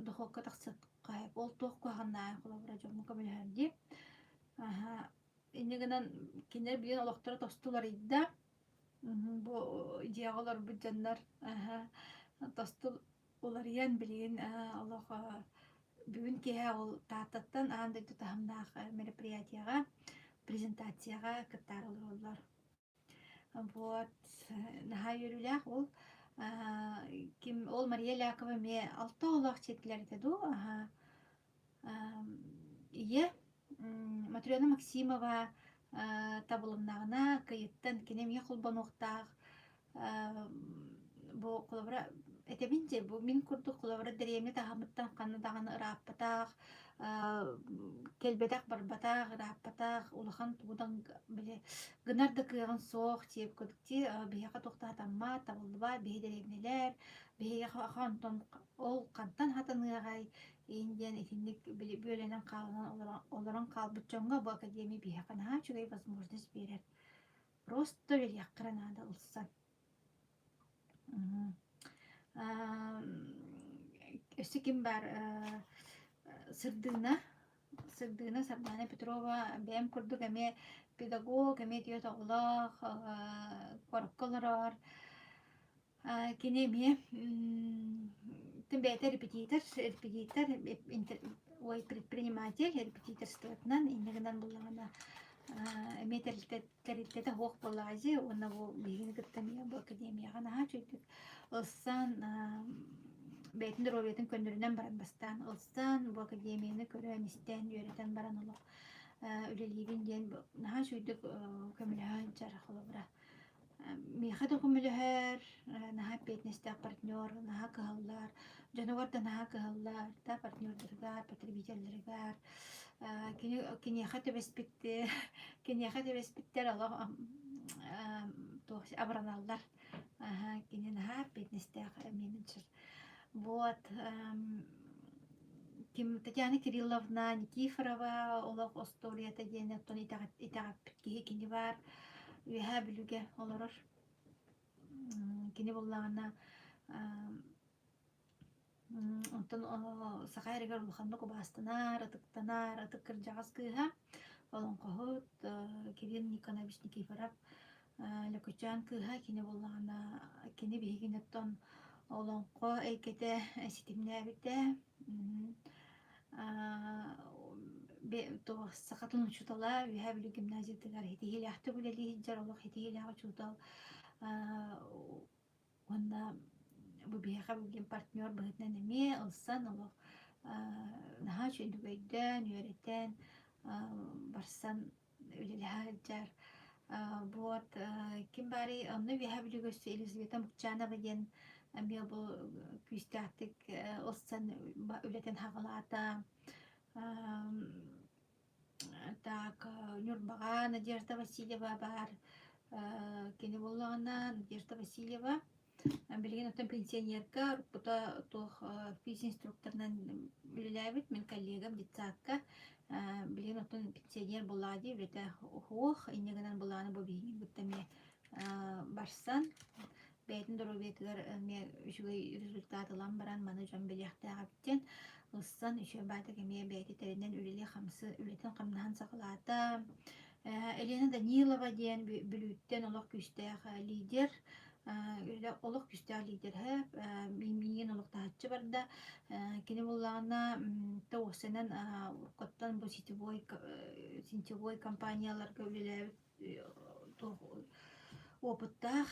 дохуокка тахсыахха сөп. Ол туох куһаҕаннааҕый холобура дьоҥҥо көмөлөһөр дии. Инньэ гынан кинилэр билигин олохторо тосту уларыйда. Бу дьиэҕэ олорбут дьоннор тосту уларыйан билигин олох бүгүн киэһэ ол Тааттаттан аан дойду таһымнаах мероприятиеҕа, презентацияҕа кыттаары олороллор. Вот наһаа үөрүүлээх ол. Ким ол Мария Лякова эмиэ алта оҕолоох дьиэтилэр этэ дуу? Ийэ Матрена Максимова табылыннаҕына кыйыттан кини эмиэ холбонуохтаах. Бу холобура этэбин дьэ бу мин курдук холобура дэриэбинэ таһымыттан ханна даҕаны ырааппатах, кэлбэтэх барбатах, ырааппатах, улахан тугу да били гынар да кыаҕын суох диэбит курдук дии биһиэхэ туох да сатаммат, табыллыбат, биһи дэриэбинэлэр, биһиэхэ онтон ол хантан хатаныаҕай иин диэн итинник били бүөлэнэн хаалан олорон хаалбыт дьоҥҥо бу академия биһиэхэ наһаа үчүгэй возможность биэрэр. Просто үлэлиэххэ эрэ наада ылсан. Өссө ким баар Сырдыына Сырдыына Сардаана Петрова бэйэм курдук эмиэ педагог, эмиэ түөрт оҕолоох, куоракка олорор. Кини эмиэ бэйэтэ репетитор, репетитор, ой, предприниматель, репетиторствотынан инньэ гынан буллаҕына эмиэ тэрилтэ тэрилтэтэ суох буоллаҕа дии уонна бу биһигини кытта эмиэ бу академияҕа наһаа үчүгэйдик ылсан бэйэтин доруобуйатын көннөрүнэн баран бастаан ылсан бу академияны көрөн-истэн үөрэтэн баран олох үлэлиибин диэн наһаа үчүгэйдик көмөлөһө сылдьар холобура Миэхэ да көмөлөһөр, наһаа эппиэтинэстээх партнер, наһаа кыһаллар, дьонугар да наһаа кыһаллар, да партнердарыгар, потребителлэригэр. Кини киниэхэ түбэспит киниэхэ түбэспиттэр олох туох абыраналлар. Кини наһаа эппиэтинэстээх менеджер. Вот ким Татьяна Кирилловна Никифорова олох остуоруйата диэн оттон итэҕэппит киһи кини баар Үөһээ Бүлүүгэ олорор. Кини буоллаҕына онтон саха эригэр улаханнык убаастанар, ытыктанар, ытык кырдьаҕас кыыһа олоҥхоһут Кирилл Никонович Никифоров Лөкөчөөн кыыһа кини буоллаҕына кини биһигини оттон олоҥхо эйгэтэ ситимнээбитэ саха тылын учуутала Үөһээ Бүлүү гимназиятыгар ситиһиилээхтик үлэлии сылдьар олох ситиһиилээх учуутал уонна бу биһиэхэ билигин партнер быһыытынан эмиэ ылсан олох наһаа үчүгэйдик өйдөөн, үөрэтэн барсан үлэлэһэ сылдьар. Вот ким баарый онно Үөһээ Бүлүүгэ өссө Елизавета Мукчанова диэн эмиэ бу күүстээхтик ылсан үлэтин хаҕалаата. Так Ньурбаҕа Надежда Васильева баар. Кини буоллаҕына Надежда Васильева Билигин оттон пенсионерка уруккута туох физинструкторынан үлэлээбит мин коллегам детсадка билигин оттон пенсионер буоллаҕа дии үлэтэ суох инньэ гынан былааны бу биһигини кытта эмиэ барсан бэйэтин доруобуйатыгар эмиэ үчүгэй результат ылан баран маны дьон билиэхтээх эбит диэн ылсан үчүгэй баатык эмиэ бэйэтэ тэринэн үлэлии-хамсы үлэтин-хамнаһын саҕалаата. Елена Данилова диэн Бүлүүттэн олох күүстээх лидер олох күүстээх лидерэ миигин олох таһыччы барда кини буоллаҕына тоҕусынан уруккуттан бу сетевой сетевой компанияларга үлэлээбит опыттаах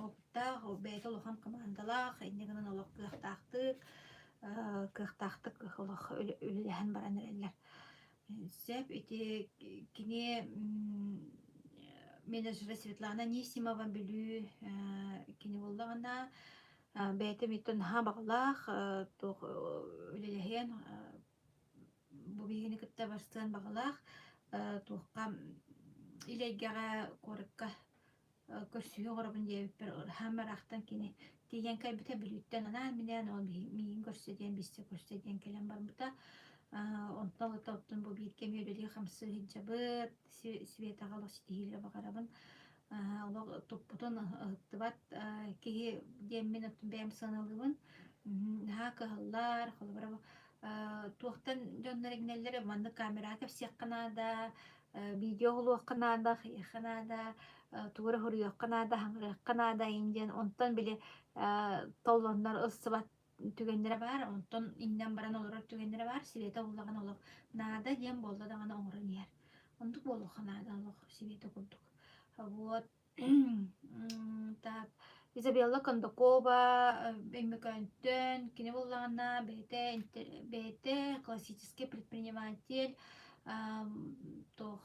опыттаах бэйэтэ улахан командалаах инньэ гынан олох кыахтаахтык. кыахтаахтык олох үлэлэһэн баран эрэллэр. Сөп ити кини менеджерэ Светлана Анисимова Бүлүү кини буоллаҕына бэйэтэ миттэн наһаа баҕалаах туох үлэлэһиэн бу биһигини кытта барсыан баҕалаах туохха ил эйгэҕэ куоракка көрсүһүү оҥоробун диэбиппэр хаама ыраахтан кини тиийэн кэлбитэ Бүлүүттэн анаан-минээн ол миигин көрсө диэн билсэ көрсө диэн кэлэн барбыта. Онтон ыла оттон бу биир кэми үлэлии-хамсыы сылдьабыт, Светаҕа олох ситиһиилэри баҕарабын. Олох туппутун ыһыктыбат киһи диэммин оттон бэйэм сыаналыыбын. Наһаа кыһаллар, холобура туохтан дьоннор иҥнэллэр маннык камераҕа кэпсиэххэ наада, видео уһулуохха наада, хайыахха наада, тугу эрэ суруйуохха наада, хаҥырыахха наада иҥин диэн онтон били толлоннор ылсыбат түгэннэрэ баар, онтон иҥнэн баран олорор түгэннэрэ баар, Света буллаҕына олох наада диэн буолла даҕаны оҥорон иһэр. Оннук буолуохха наада олох Света курдук. Вот так Изабелла Кондакова Өймөкөөнтөн кини буоллаҕына бэйэтэ бэйэтэ классический предприниматель туох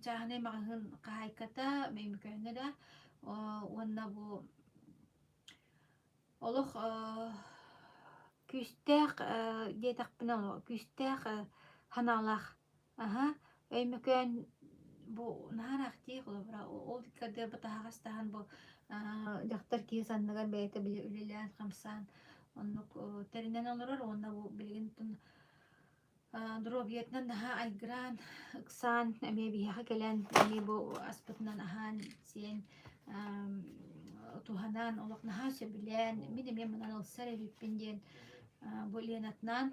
чааһынай маҕаһыын хаһаайката Өймөкөөҥҥө да уонна бу олох күүстээх диэтэхпинэ күүстээх санаалаах Аһа, Өймөкөөн бу наһаа ыраах холобура ол иккардыгар таһаҕас таһан бу дьахтар киһи санныгар бэйэтэ били үлэлээн-хамсаан оннук тэринэн олорор уонна бу билигин доруобуйатынан наһаа айгыраан, ыксаан эмиэ биһиэхэ кэлэн эмиэ бу аспытынан аһаан-сиэн туһанан олох наһаа сөбүлээн мин эмиэ манан ылсар эбиппин диэн бу Ленатынаан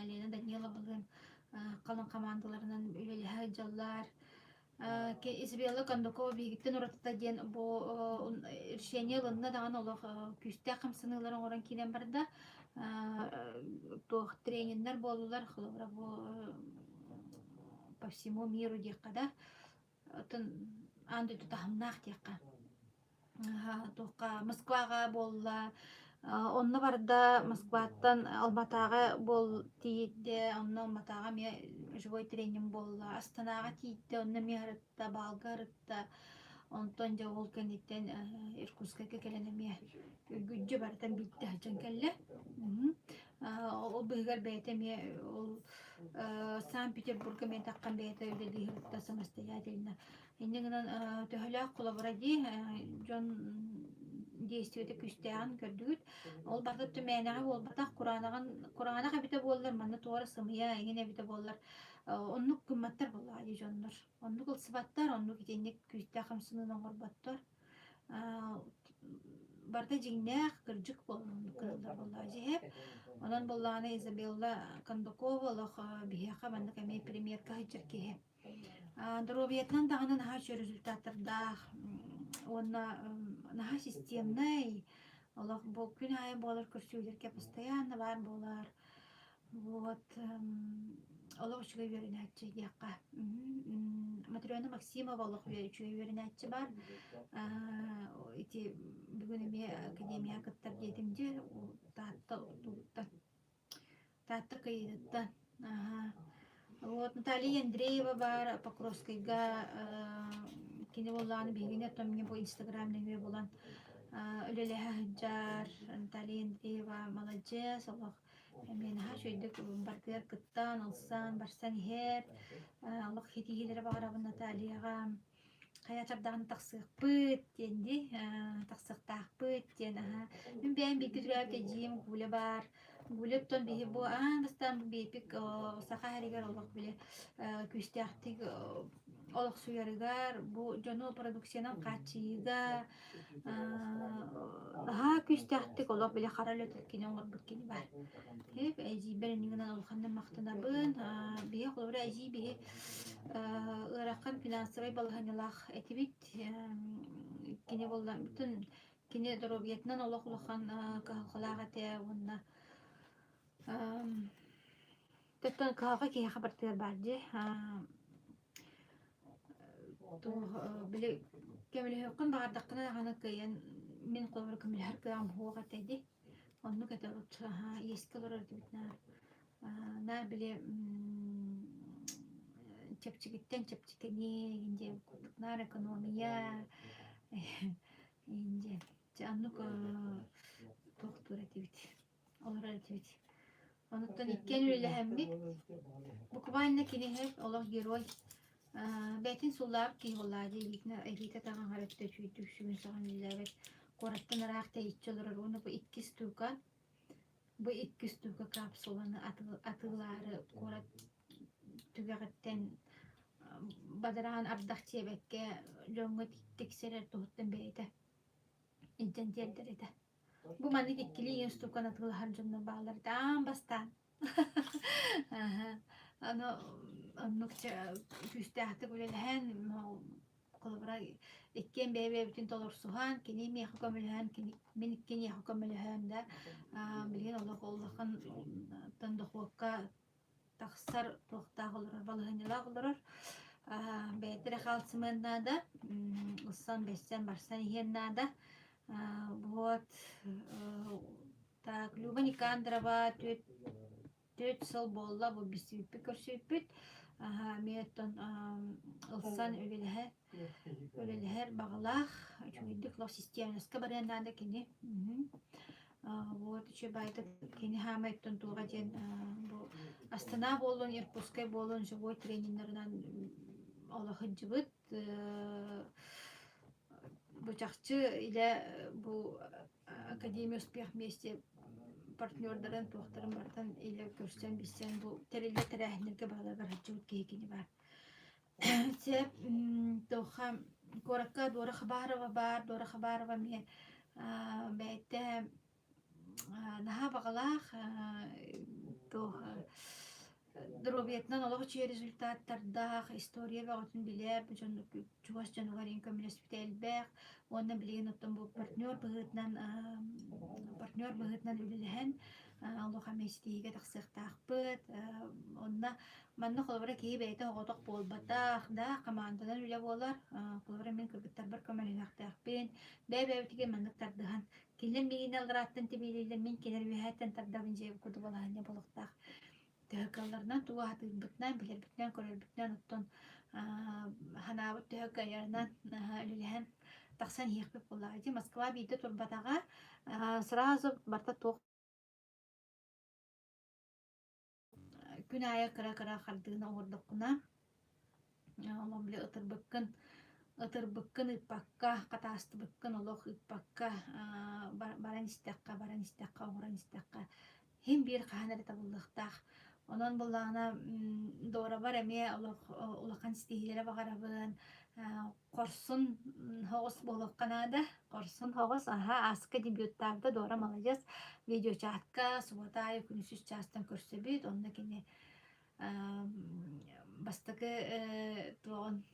Лена Даниловалыын халыҥ хамаандаларынан үлэлэһэ сылдьаллар. Изабелла Кондакова биһигиттэн уратыта диэн бу решение ылынна даҕаны олох күүстээх хамсаныылары оҥорон киирэн барда. Туох трениннэр буоллулар, холобура бу по всему миру диэххэ да, оттон аан дойду таһымнаах диэххэ. Туохха Москваҕа буолла, онно барда Москваттан Алматаҕа буол тиийдэ, онно Алматаҕа эмиэ живой тренинг буолла, Астанаҕа тиийдэ, онно эмиэ ырытта, Баалга ырытта, онтон дьэ ол кэнниттэн Иркутскайга кэлэн эмиэ үргүддьү барытын биирдэ сылдьан кэллэ. Ол быыһыгар бэйэтэ эмиэ ол Санкт-Петербурга эмиэ таххан бэйэтэ үлэлии сырытта самостоятельно. Инньэ гынан төһөлөөх холобура дии дьон действиета күүстээҕин көрдүгүт. Ол барыта түмээнэҕэ буолбатах, кураанаҕын кураанах эбитэ буоллар, манна туора сымыйа эҥин эбитэ буоллар оннук гымматтар буоллаҕа дии дьоннор. Оннук ылсыбаттар, оннук итинник күүстээх хамсаныыны оҥорботтор. Барыта дьиҥнээх, кырдьык буолан оннук гыналлар буоллаҕа дьиһэ. Онон буоллаҕына Изабелла Кондакова олох биһиэхэ маннык эмиэ премьерга сылдьар киһи. Доруобуйатынан даҕаны наһаа үчүгэй результаттардаах уонна наһаа системнай, олох бу күн аайы буолар көрсүһүүлэргэ постоянно баар буолар. Вот олох үчүгэй үөрэнээччи диэххэ. Матрена Максимова олох үчүгэй үөрэнээччи баар. Ити бүгүн эмиэ академияҕа кыттар диэтим дии, Таатта тугуттан Таатта Кыйыгыттан. Аһаа. Вот Наталья Андреева баар Покровскайга кини буоллаҕына биһигини оттон мне бу Инстаграм нөҥүө булан үлэлэһэ сылдьар. Наталья Андреева маладьыас, олох эмиэ наһаа үчүгэйдик барытыгар кыттан, ылсан, барсан иһэр. Олох ситиһиилэри баҕарабын Натальяҕа. Хайа тардаҕына тахсыахпыт диэн дии, тахсыахтаахпыт диэн аһаа. Мин бэйэм бииргэ төрөөбүт эдьиийим Гуля баар. Гуля оттон биһи бу аан бастаан биэпик саха сиригэр олох били күүстээхтик олохсуйарыгар, бу дьону продукциянан хааччыйыыга наһаа күүстээхтик олох били хара үлэтин кини оҥорбут кини баар. Эдьиийбэр иннигинэн улаханнык махтанабын. Биһи холобура эдьиий биһи ыарахан финансовай балаһыанньалаах этибит. Кини буолла бүтүн кини доруобуйатынан олох улахан кыһалҕалаах этэ уонна Тэттэн кыһалҕа киһиэхэ барытыгар баар дии. Туох били көмөлөһүөххүн баҕардаххына даҕаны кыайан мин холобура көмөлөһөр кыаҕым суох этэ дии. Оннук этэ урут аһаа иэскэ олорор этибит наар. Наар били чэпчэкиттэн чэпчэкини диэн курдук наар экономия диэн. Дьэ оннук туохтуур этибит, олорор этибит. Онуттан иккиэн үлэлэһэммит, буквально киниһи олох герой бэйэтин суллаабыт киһи буоллаҕа дии илиитэ таҥаһар өттө үчүгэйдик сүгүн саҕан үлэлээбэт куораттан ыраах тэйиччи олорор уонна бу иккис стука бу иккис стука капсуланы атыылаары куорат түгэҕиттэн бадараан ардах диэбэккэ дьоҥҥо тиксэрэр туһуттан бэйэтэ илдьэн тиэрдэр этэ. Бу маннык иккилии ийэ устууканы атыылаһар дьоннор бааллар этэ аан бастаан. Аһа. Аны оннук күүстээхтик үлэлэһэн, холобура иккиэн бэйэ-бэйэбитин толорсуһан, кини миэхэ көмөлөһөн, кини мин киниэхэ көмөлөһөн да, билигин олох улахан дохуокка тахсар туохтаах олорор, балаһыанньалаах олорор. Бэйэтэ эрэ хаалсымыан наада, ылсан, бэссэн, барсан иһиэн наада. Вот так, Люба Никандрова түөрт сыл буолла бу билсибиппит, көрсүбүппүт. Эмиэ оттон ылсан үлэлэһэ үлэлэһэр баҕалаах, үчүгэйдик олох систиэмэскэ барыан наада кини. Вот үчүгэй баайдык кини хаамай оттон туоҕа диэн бу Астана буоллун, Иркутскай буоллун живой трениннэринэн олох сылдьыбыт. Бу чахчы илэ бу Академия успех вместе партнердарын туохтарын барытын илэ көрсөн билсэн бу тэриллэр тэрээһиннэргэ барыларыгар сылдьыбыт киһи кини баар. Сөп, туохха куоракка Дора Хабарова баар, Дора Хабарова эмиэ бэйэтэ наһаа баҕалаах туох доруобуйатынан олох үчүгэй результаттардаах, история бөҕөтүн билэр, бу дьон чугас дьонугар иҥ көмөлөспүтэ элбэх уонна билигин оттон бу партнер быһыытынан үлэлэһэн олох эмиэ ситиһиигэ тахсыахтаахпыт. Онно манна холобура киһи бэйэтэ оҕотох буолбатах да, хамаанданан үлэ буолар. Холобура мин кыргыттарбар көмөлөһүөхтээхпин. Бэйэ-бэйэбитигэр маннык тардыһан, кинилэр миигин алларааттан тибиилииллэр, мин кинилэр үөһээттэн тардабын дьиэ курдук балаһыанньа буолуохтаах. Төһө кыалларынан, тугу аһатыырбытынан, билэрбитинэн, көрөрбүтүнэн оттон санаабыт төһө кыайарынан үлэлэһэн тахсан иһиэхпит буоллаҕа. Ити Москва биирдэ турбатаҕа, сразу барыта туох күн аайы кыра-кыра хардыыны оҥордоххуна, олох били ытырбыккын ыыппакка, хатаастыбыккын олох ыыппакка баран истэххэ, баран истэххэ, оҥорон истэххэ син биир хаһан эрэ табыллыахтаах. Онон буоллаҕына Дорабар эмиэ олох улахан ситиһиилэри баҕарабын. Хорсун соҕус буолуохха наада. Хорсун соҕус, аһа, ааска дебюттаабыта Дора маладьыас. Видеочатка субуота аайы күнүс үс чаастан көрсөбүт. Онно кини бастакы туоҕун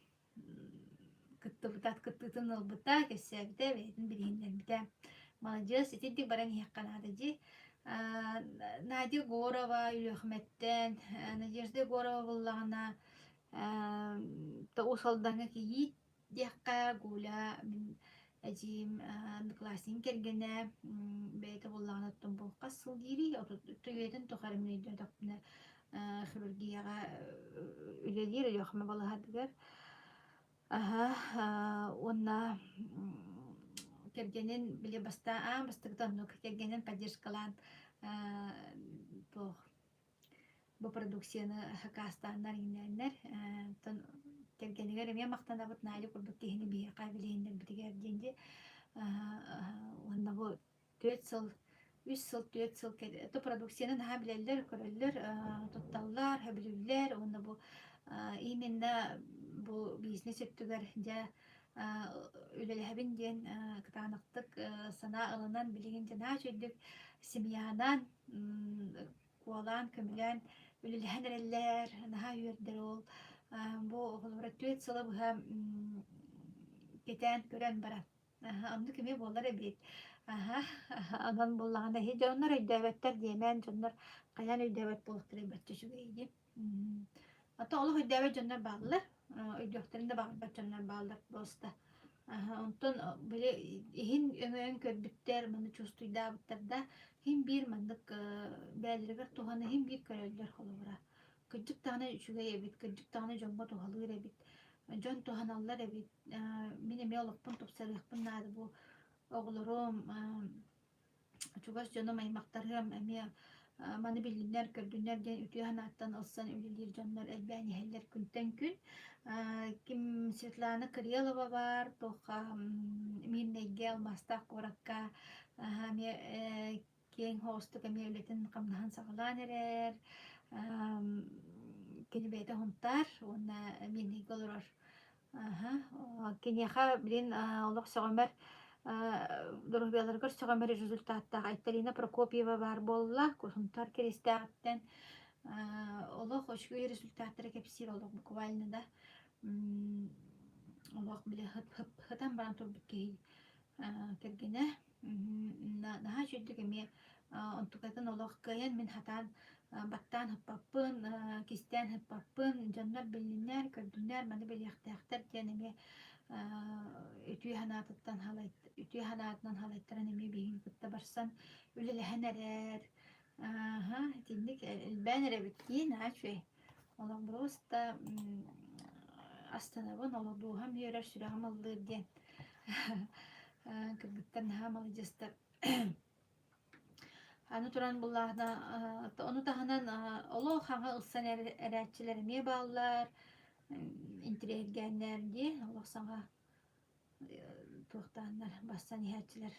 кыттыбыта, кыттыытын ылбыта, кэпсээбитэ, бэйэтин билиһиннэрбитэ. Маладьыас, итинник баран иһиэххэ наада дии. Надя Егорова Өлүөхүмэттэн, Надежда Егорова буллаҕына Уус Алдаҥҥа кийиит диэххэ, Гуля мин эдьиийим одноклассник кэргэнэ бэйэтэ буоллаҕына оттон бу хас сыл диирий, үйэтин тухары мин өйдөөтөхпүнэ хирургияҕа үлэлиир Өлүөхүмэ балаһатыгар. Аһа уонна кэргэнин били бастаан аан бастакыта оннук кэргэнин поддержкалаан туох бу продукцияны хакаастааннар иҥнээннэр оттон кэргэнигэр эмиэ махтанабыт Надя курдук киһини биһиэхэ билиһиннэрбитигэр диэн дии уонна бу түөрт сыл үс сыл түөрт сыл то продукцияны наһаа билэллэр көрөллөр тутталлар сөбүлүүллэр уонна бу именно бу бизнес өттүгэр дьэ үлэлэһэбин диэн кытаанахтык санаа ылынан билигин дьэ наһаа үчүгэйдик семьянан куолаан, көмөлөөн үлэлэһэн эрэллэр, наһаа үөрдэр ол. Бу холобура түөрт сылы быһа кэтээн көрөн баран. Оннук эмиэ буолар эбит. Аһа, онон буоллаҕына эһи дьоннор өйдөөбөттөр диэмээн, дьоннор хайаан өйдөөбөт буолуохтарай бачча үчүгэй дии. Ата олох өйдөөбөт дьоннор бааллар. Өйдүөхтэрин да баҕарбат дьоннор бааллар просто. Аһа, онтон били иһин өҥөйөн көрбүттэр, маны чувствуйдаабыттар да, иһин биир маннык бэйэлэригэр туһаны иһин биир көрөллөр холобура. Кырдьык даҕаны үчүгэй эбит, кырдьык даҕаны дьоҥҥо туһалыыр эбит, дьон туһаналлар эбит, мин эмиэ олохпун тупсарыахпын наада бу оҕолорум чугас дьонум, аймахтарым эмиэ маны биллиннэр, көрдүннэр диэн үтүө санааттан ылсан үлэлиир дьоннор элбээн иһэллэр күнтэн күн. Ким Светлана Кириллова баар, туохха Мирнэйгэ, Алмаастаах куоракка эмиэ киэҥ соҕустук эмиэ үлэтин-хамнаһын саҕалаан эрэр. Кини бэйэтэ Сунтаар уонна Мирнэйгэ олорор. Аһа, киниэхэ билин олох сөҕүмэр доруобуйаларыгар сөҕүмэр результаттаах Айталина Прокопьева баар буолла. Сунтаар Киристээҕиттэн олох үчүгэй результаттары кэпсиир олох буквально да олох били хытан баран турбут киһи кэргэнэ Наһаа үчүгдүк эмиэ онтукатын олох кыайан мин сатаан баттаан ыппаппын, кистээн ыппаппын, дьоннор биллиннэр, көрдүннэр, маны билиэхтээхтэр диэн эмиэ үтүө санаатыттан үтүө санаатынан халайтаран эмиэ биһигини кытта барсан үлэлэһэн эрэр. Ааһа, итинник элбээн эрэбит дии, наһаа үчүгэй. Олох просто астынабын, олох дууһам үөрэр, сүрэҕим ыллыыр диэн. Кыргыттар наһаа маладьыастар. Аны туран буллаҕына, ону таһынан олох хаҥа ылсан эрээччилэр эмиэ бааллар, интириэһиргээннэр дии, олох саҥа туохтааннар бассан иһээччилэр.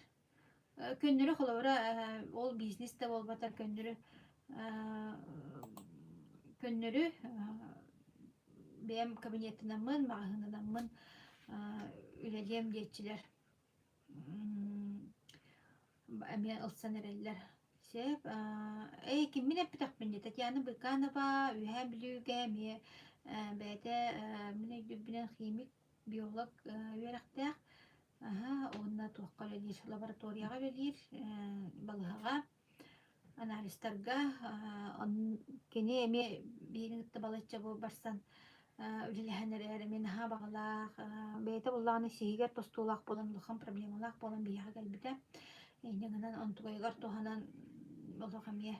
Көннөрү холобура ол бизнес да буолбатар көннөрү көннөрү бэйэм кабинеттанаммын, маҕаһыыннанаммын үлэлиэм диэччилэр эмиэ ылсан эрэллэр. Сөп. Ээ, киммин эппэтэхпин дии, Татьяна Быканова Үөһээ Бүлүүгэ эмиэ бэйэтэ мин өйдүүрбүнэн химик, биолог үөрэхтээх. Аһа, уонна туохха үлэлиир? Лабораторияҕа үлэлиир, балыыһаҕа анализтарга кини эмиэ биһигини кытта балачча бу барсан үлэлэһэн эрэр эмиэ наһаа баҕалаах бэйэтэ буоллаҕына сиһигэр тостуулаах буолан улахан проблемалаах буолан биһиэхэ кэлбитэ инньэ гынан онтугайыгар туһанан олох эмиэ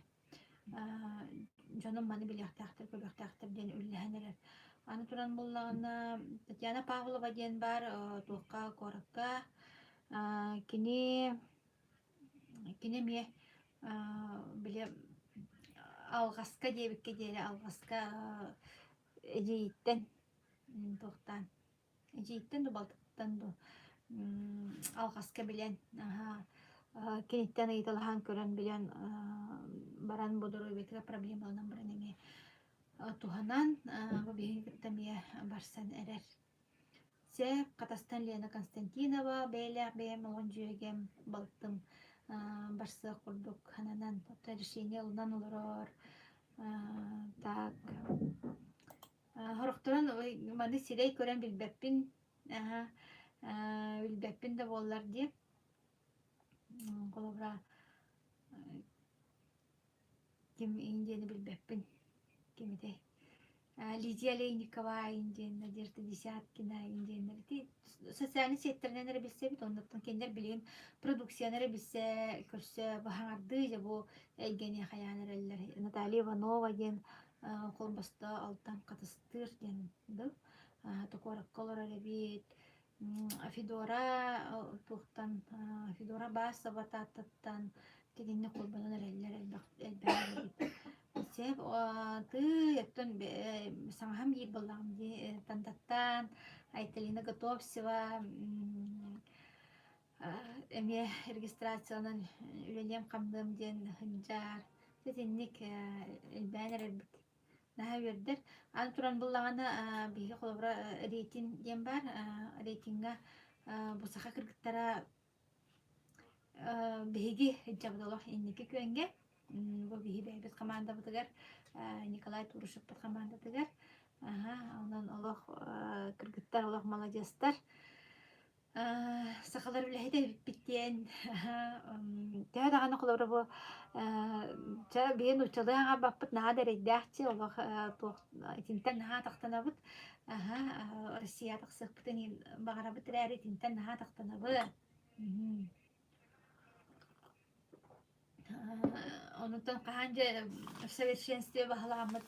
дьонум маны билиэхтээхтэр көрүөхтээхтэр диэн үлэлэһэн эрэр аны туран буоллаҕына Татьяна Павлова диэн баар туохха куоракка кини Кини эмиэ били алҕаска диэбиккэ диэри алҕаска эдьиийиттэн туохтаан эдьиийиттэн дуу балтыттан дуу алҕаска билэн аһаа киниттэн ыйыталаһан көрөн билэн баран бу доруобуйатыгар проблемаланан баран эмиэ туһанан бу биһиги кытта эмиэ барсан эрэр. Сөп, Хатастан Лена Константинова бэйэлээх бэйэм оҕон дьүөгэм, балтым барсыах курдук сананан, оттон решение ылынан олорор. Так, сорохторун маны сирэй көрөн билбэппин, билбэппин да буоллар дии. Холобура, Ким диэни билбэппин. Ким этэй? Лидия Олейникова диэн, Надежда Десяткина диэннэр ити социальнай сеттэринэн эрэ билсэбит, оннуттан кинилэр билигин продукцияны эрэ билсэ, көрсө баһаҥардыы дьэ бу эйгэни хайаан эрэллэр. Наталья Иванова диэн холбосто алтан хатыстыыр диэн дыл куоракка олорор эбит. Федора туохтан Федора Басова Тааттаттан итинник холбонон эрэллэр элбэх элбэх эбит. Сөп тыый оттон саҥаһым диир буоллаҕым дии Тандаттан Айталина Готовцева эмиэ регистрациянан үлэлиэм-хамныам диэн сылдьар. Итинник элбээн эрэрбит Наһаа үөрдэр. Аны туран буллаҕына, биһиги холобура рейтинг диэн баар. Рейтиҥҥэ бу саха кыргыттара биһиги дьабыт олох инники күөҥҥэ. Бу биһи бэйэбит хамаандабытыгар Николай Турушевпыт хамаандатыгар. Аһа, онон олох кыргыттар олох маладьыастар. Сахалар үлэһит эбиппит диэн төһө даҕаны холобура бу чэ биһи нууччалыы аҥарбаппыт наһаа да эрэйдээх дии олох туох итинтэн наһаа атахтанабыт аһа Россия тахсыахпытын баҕарабыт эрээри итинтэн наһаа атахтанабыт Онутан хаһан дьэ в совершенстве баһылааммыт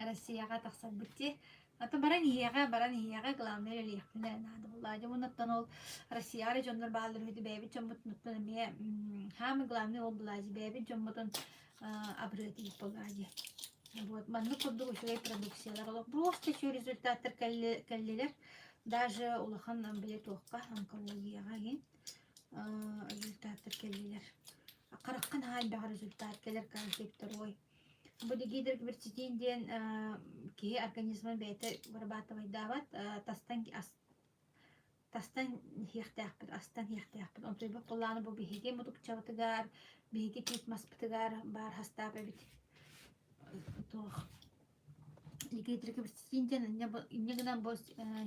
Россияҕа тахсарбыт дии. Атын баран иһиэҕэ, баран иһиэҕэ, главное үлэлиэхпин эрэ наада буоллаҕа. Дьэ уоннаттан ол Россияҕа эрэ дьоннор бааллар үһү бэйэбит дьоммутунуттан эмиэ самый главный ол буоллаҕа дии бэйэбит дьоммутун абырыа тиийбит буоллаҕа дии. Вот маннык курдук үчүгэй продукциялар олох просто үчүгэй результаттар кэллилэр. Даже улахан били туохха онкологияҕа иһин результаттар кэллилэр. Харахха наһаа элбэх результат кэлэр каждый второй. Бу дигидр-кверцетин диэн киһи организмын бэйэтэ вырабатывайдаабат тастан тастан иһиэхтээхпит, астан иһиэхтээхпит. Онтуйбут буоллаҕына бу биһиги мутукчабытыгар, биһиги тиит маспытыгар баар хастаап эбит. Туох дигидр-кверцетин диэн инньэ гынан бу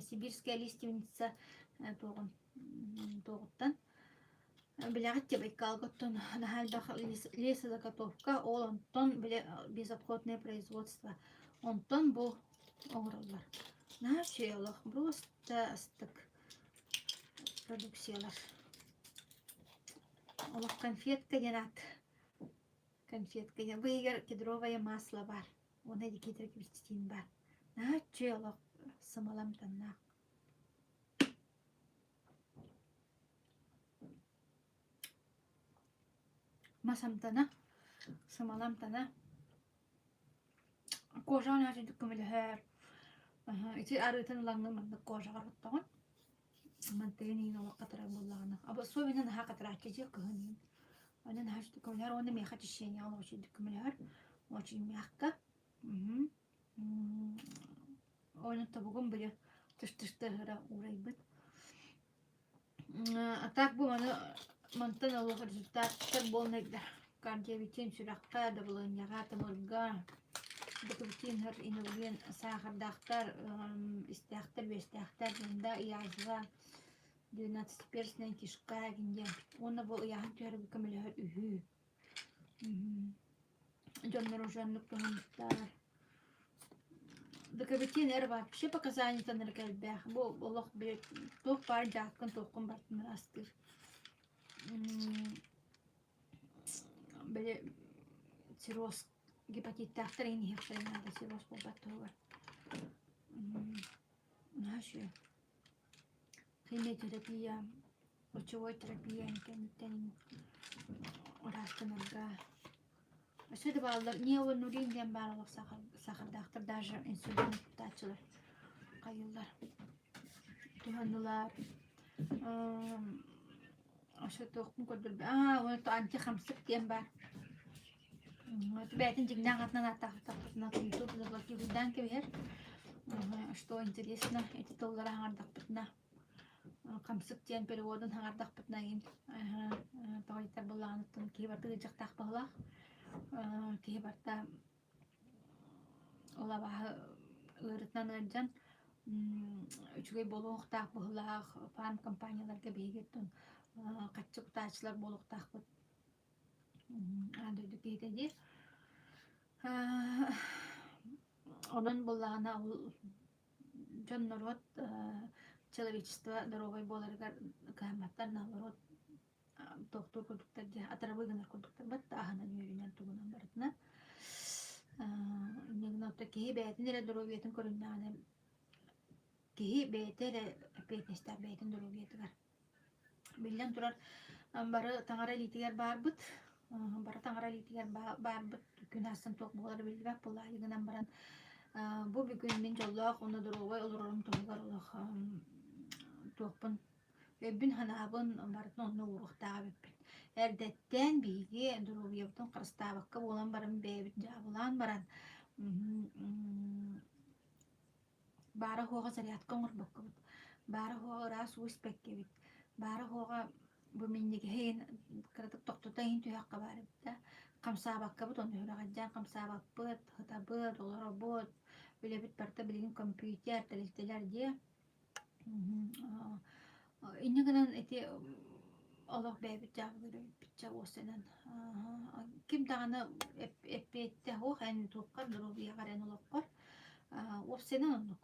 сибирская лиственница туоҕун туоҕуттан билэҕит дии Байкалга оттон наһаа элбэх лесозаготовка ол онтон били безотходное производство онтон бу оҥороллор наһаа үчүгэй олох просто астык продукциялар олох конфетка диэн аат конфетка диэн бу иһигэр кедровое масло баар уонна дикитрокверцетин баар наһаа үчүгэй олох сымала амтаннаах Мас амтана, сымала амтана. Кожаҕа наһаа үчүгдүк көмөлөһөр. Ити арыытын ылаҥҥын маннык кожаҕар оттоҕун. Мантыгын иин олох хатарар буоллаҕына. Особенно наһаа хатарааччы дьиэ кыһын иин. Онно наһаа үчүгдүк көмөлөһөр уонна миэхэ очищение олох үчүгдүк көмөлөһөр. Очень мягко. Ону тобугум били тыш-тыштыһыра уурайбыт. А так бу маны мантан олох результаттар буолнайдар. Кардиовитин сүрэххэ, дабылыанньаҕа, тымырга, бутубутин инулин саахардаахтар, истээхтэр, үөстээхтэр, да язва, двенадцатиперстная кишка диэн. Уонна бу ыйааһын түһэргэ көмөлөһөр үһү. Дьоннор уже оннук туһаммыттар. Декабитин эр вообще показаниетын эрэ элбэх. Бу олох били туох баар дьааккын туоххун барытын ыраастыыр. Били цирроз гепатиттаахтар иһин иһиэхтэрин наада цирроз буолбат туһугар. Наһаа үчүгэй. Химиотерапия, лучевой терапия кэнниттэн ыраастанарга Өссө да бааллар неонурин диэн баар олох сахардаахтар даже инсулин туттааччылар хайыыллар туһаннылар Өссө туохпун көрдөрбү аа уонна антихамсык диэн баар Бэйэтин дьиҥнээх атынан ааттаахтахпытына ютуб заблокируйдаан кэбиһэр. Что интересно, ити тыллары хаҥардахпытына хамсык диэн переводун хаҥардахпытына иһин тоҕойдар буоллаҕыныттан киһи барыта ыалдьыахтаах баһылаах. Киһи барыта ол абааһы ыарытынан ыалдьан үчүгэй буолуохтаах быһыылаах фармкомпанияларга биһиги оттон хаччы кутааччылар буолуохтаахпыт Аан дойду киһитэ дии. Онон буоллаҕына ол дьон норуот человечество доруобай буоларыгар кыһамматтар наоборот туохтуур курдуктар дии атарабыы гынар курдуктар батта аһынан үөрүнэн тугунан барытынан инньэ гынан киһи бэйэтин эрэ доруобуйатын көрүннэҕинэ киһи бэйэтэ эрэ эппиэтинэстээх бэйэтин доруобуйатыгар Биллэн турар, бары таҥара илиитигэр баарбыт. Бары таҥара илиитигэр баарбыт. Күн ахсын туох буолара биллибэт буоллаҕа гынан баран бу бүгүн мин дьоллоох уонна доруобай олорорум туһугар олох туохпун өйбүн-санаабын барытын онно ууруохтаах эбиппин. Эрдэттэн биһиги доруобуйабытын харыстаабакка буолан баран бэйэбит дьаабылаан баран Баара-суоҕа зарядка оҥорбоккобут, баара-суоҕа ыраас уу испэккэбит, баара-суоҕа бу минньигэһи иһин кыратык тохтото иһин түһүөххэ баар эбит да, хамсаабаккабыт онно сүрэҕэлдьээн хамсаабаппыт, сытабыт, олоробут, үлэбит барыта билигин компьютер, тэрилтэлэр дии. Инньэ гынан ити олох бэйэбит дьаабылыыр эбиппит уоссайынан ким даҕаны эппиэттэ суох эн туоххар доруобуйаҕар эн олоххор уопсайынан оннук.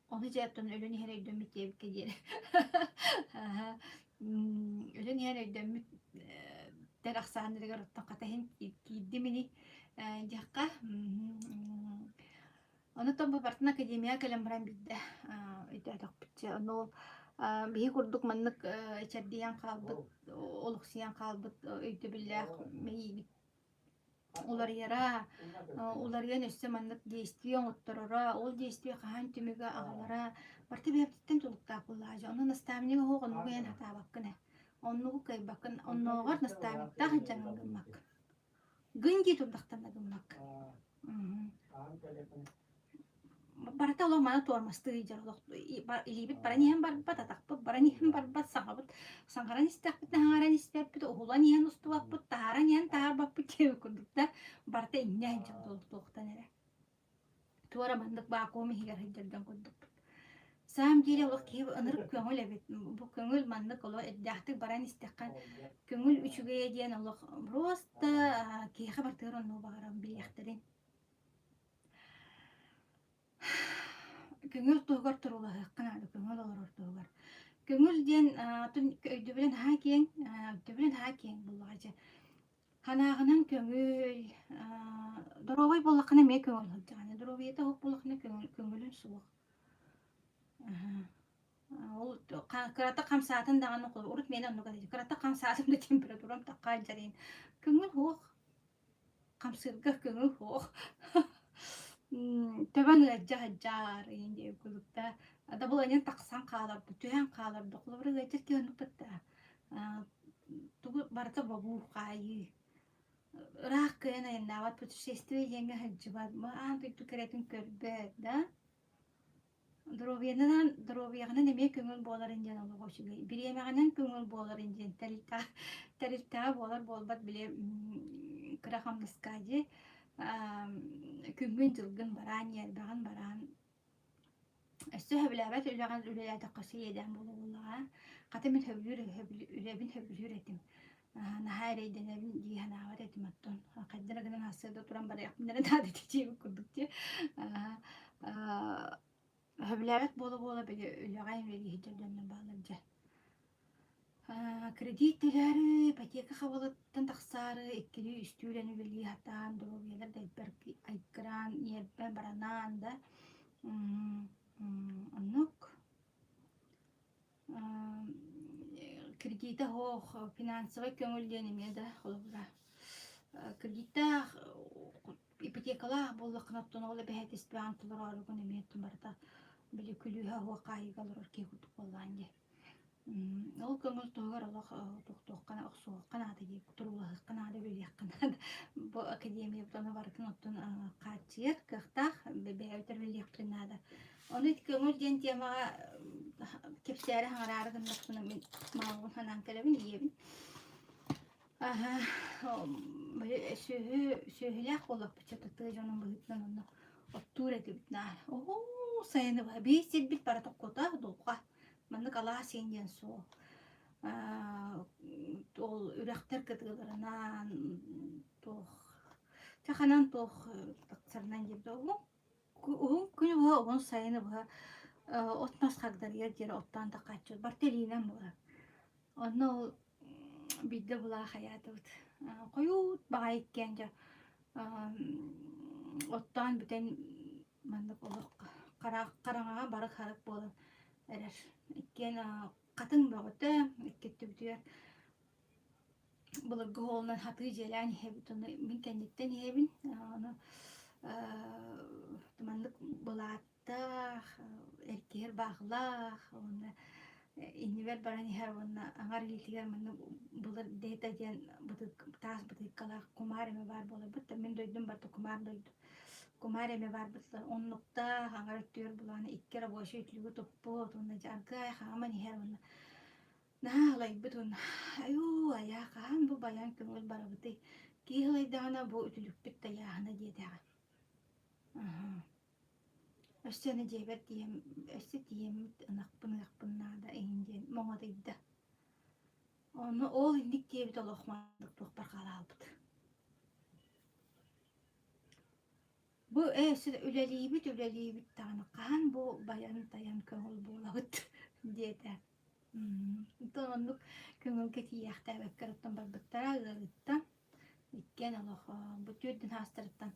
Ону дьэ оттон өлөн иһэр өйдөммүт диэбиккэ диэри өлөн иһэр өйдөммүт тэр ахсааннарыгар оттон хата иһин киирдим ини диэххэ Онтон бу барытын академияҕа кэлэн баран биирдэ өйдөөтөхпүт. Чэ, ону ол биһи курдук маннык чэрдийэн хаалбыт, олохсуйан хаалбыт өйдөбүллээх мэйиибит уларыйара, уларыйан өссө маннык действие оҥоттороро, ол действие хаһан түмүгэ аҕалара барыта бэйэбититтэн тутулуктаах буоллаҕа дьэ. Онон наставнига суох оннугу эн сатаабаккын ээ. Оннугу кыайбаккын. Оннооҕор наставниктаах сылдьаҥҥын гыммаккын. Гын дии турдахтарына гыммакка. Барыта олох маны туормастыы сылдьар олох илиибит баран иһэн барбат, атахпыт баран иһэн барбат, саҥабыт саҥаран истэхпитинэ саҥаран испэппит, уһулан иһэн устубаппыт, таһааран иһэн таһаарбаппыт диэбит курдук да барыта инньэ сылдьар туохтан эрэ. Туора маннык вакуум иһигэр сылдьар дьон курдукпут. Саам диэри олох киһи ынырык көҥүл эбит. Бу көҥүл маннык олох эрдээхтик баран истэххэ көҥүл үчүгэйэ диэн олох просто киһиэхэ бартыгар оннугу баҕарам билиэхтэрин. Көҥүл туһугар туруулаһыахха наада, көҥүл олорор туһугар. Көҥүл диэн өйдөбүлэ наһаа киэҥ, өйдөбүлэ наһаа киэҥ буоллаҕа дьэ. Санааҕынан көҥүл, доруобай буоллаххына эмиэ көҥүл сылдьаҕын, доруобуйата суох буоллаххына көҥүл көҥүлүн суох. Ол кырата хамсаатын даҕаны урут миэнэ оннук этэ, кырата хамсаатым да температурам тахха дьарыйын. Көҥүл суох, хамсыырга көҥүл суох. Төбөҥ ыалдьа сылдьар игин диэбит курдук да, дабылыанньаҥ тахсан хаалар дуу, түһэн хаалар дуу, холобура ыалдьар киһи оннук да тугу барыта бобуу, хаайыы. Ыраах кыайан айаннаабат, путешествие диэҥҥэ сылдьыбат, аан дойду кэрэтин көрбөт да. Доруобуйанан, доруобуйаҕынан эмиэ көҥүл буоларын диэн олох үчүгэй. Бириэмэҕинэн көҥүл буоларын диэн тэрилтэҕэ, тэрилтэҕэ буолар буолбат били кыра хамнаска дии күҥҥүн-дьылгын бараан, ньиэрбэҕин бараан Өссө сөбүлээбэт үлэҕин үлэлээтэххэ өссө иэдээн буолуо буоллаҕа. Хата мин сөбүлүүр үлэбин сөбүлүүр этим. Наһаа эрэйдэнэбин дии санаабат этим оттон. Хайдах эрэ гынан сарсыарда туран барыахпын эрэ наада этэ диэбит курдук дии. Сөбүлээбэт буола-буола били үлэҕэ үлэлии сылдьар дьоннор бааллар дьэ. Кредит төлөөрү, ипотека хабалыттан тахсаары иккилии-үстүү үлэни үлэлии сатаан, доруобуйалар да айгыраан, ньиэрбэ баранаан да оннук кредитэ суох финансовай көҥүл диэн эмиэ да холобура кредиттээх ипотекалаах буоллаххына оттон ол эбэһээтиспэҕин толорооругун эмиэ барыта били күлүүһэ суох хаайыыга олорор киһи курдук буоллаҕын дии. Ол көҥүл туһугар олох тохтуохха, охсуһуохха наада дии, туруулаһыахха наада, үлэлиэххэ наада. Бу академиябыт ону барытын оттон хааччыйар кыахтаах, бэйэбит үлэлиэхпитин наада. Ону ити көҥүл диэн темаҕа кэпсээри хаҥараары гыннахпына мин маамабын санаан кэлэбин, ийэбин. Аһа, сүөһү, сүөһүлээх буоллахпыт чэ тыа дьонун быһыытынан онно оттуур этибит наар. Оо, сайыны быһа биир сирбит бара токкута дулҕа. Маннык алаас иэн диэн суох. Ол үрэхтэр кытыыларынан туох чэ ханан туох тахсарынан диэбит уһун күнү быһа уһун сайыны быһа от-мас хагдарыйар диэри оттоон таххааччыбыт барыта илиинэн буолар. Онно ол биирдэ булаа хайаатыбыт. Хойуут баҕайы иккиэн дьэ оттоон бүтэн маннык олох хараҥаҕа бары харык буолан эрэр. Иккиэн хатыҥ бөҕөтө, икки өттүбүтүгэр былыргы уолунан хатыы дьиэлээн иһэбит, ону мин кэнниттэн иһэбин, ону маннык былааттаах, эркиһэр баахылаах уонна иннибэр баран иһэр уонна аҥар илиитигэр маннык былыр дета диэн таас бытыыккалаах кумаар эмэ баар буоларбыт да мин дойдум барыта кумаар дойду кумаар эмэ баарбыт оннуктаах аҥар өттүгэр булааны икки рабочай үтүлүгү туппут уонна дьэ аргыай хааман иһэр уонна Наһаа аһылайбыт уонна айуу айаа хаһан бу байан көҥүл барабытый киһи ылайдаҕына бу үтүлүкпүт тайааһына диэтэҕэ. Өссө аны дьиэбэр тиийэн өссө тиийэммит ынахпын ыахпын наада иһин диэн моҥотуйда. Ону ол инник диэбит олох маннык туохпар хаалаабыт. Бу өссө үлэлиибит үлэлиибит даҕаны хаһан бу байан-тайан көҥүл буолабыт диэтэ. Онтон оннук көҥүлгэ тиийээхтээбэккэ оттон барбыттара ыарыыттан. Иккиэн олох бу түөрдүн хаастарыттан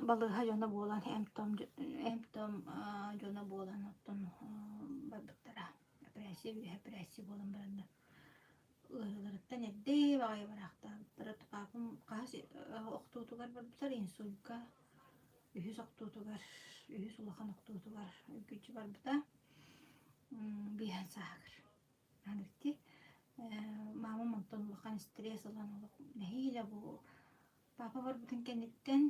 балыыһа дьоно буолан эмп-том эмп-том дьоно буолан оттон барбыттара. Эпэрээссийэ үөһэ эпэрээссийэ буолан бараннар ыарыыларыттан эрдэ баҕайы бараахтаабыттара. Папам хаһыс охтуутугар барбыттар инсулька үһүс охтуутугар үһүс улахан охтуутугар үргүччү барбыта биэһэн сааһыгар. Аны маамам онтон улахан стресс ылан олох нэһиилэ бу папа барбытын кэнниттэн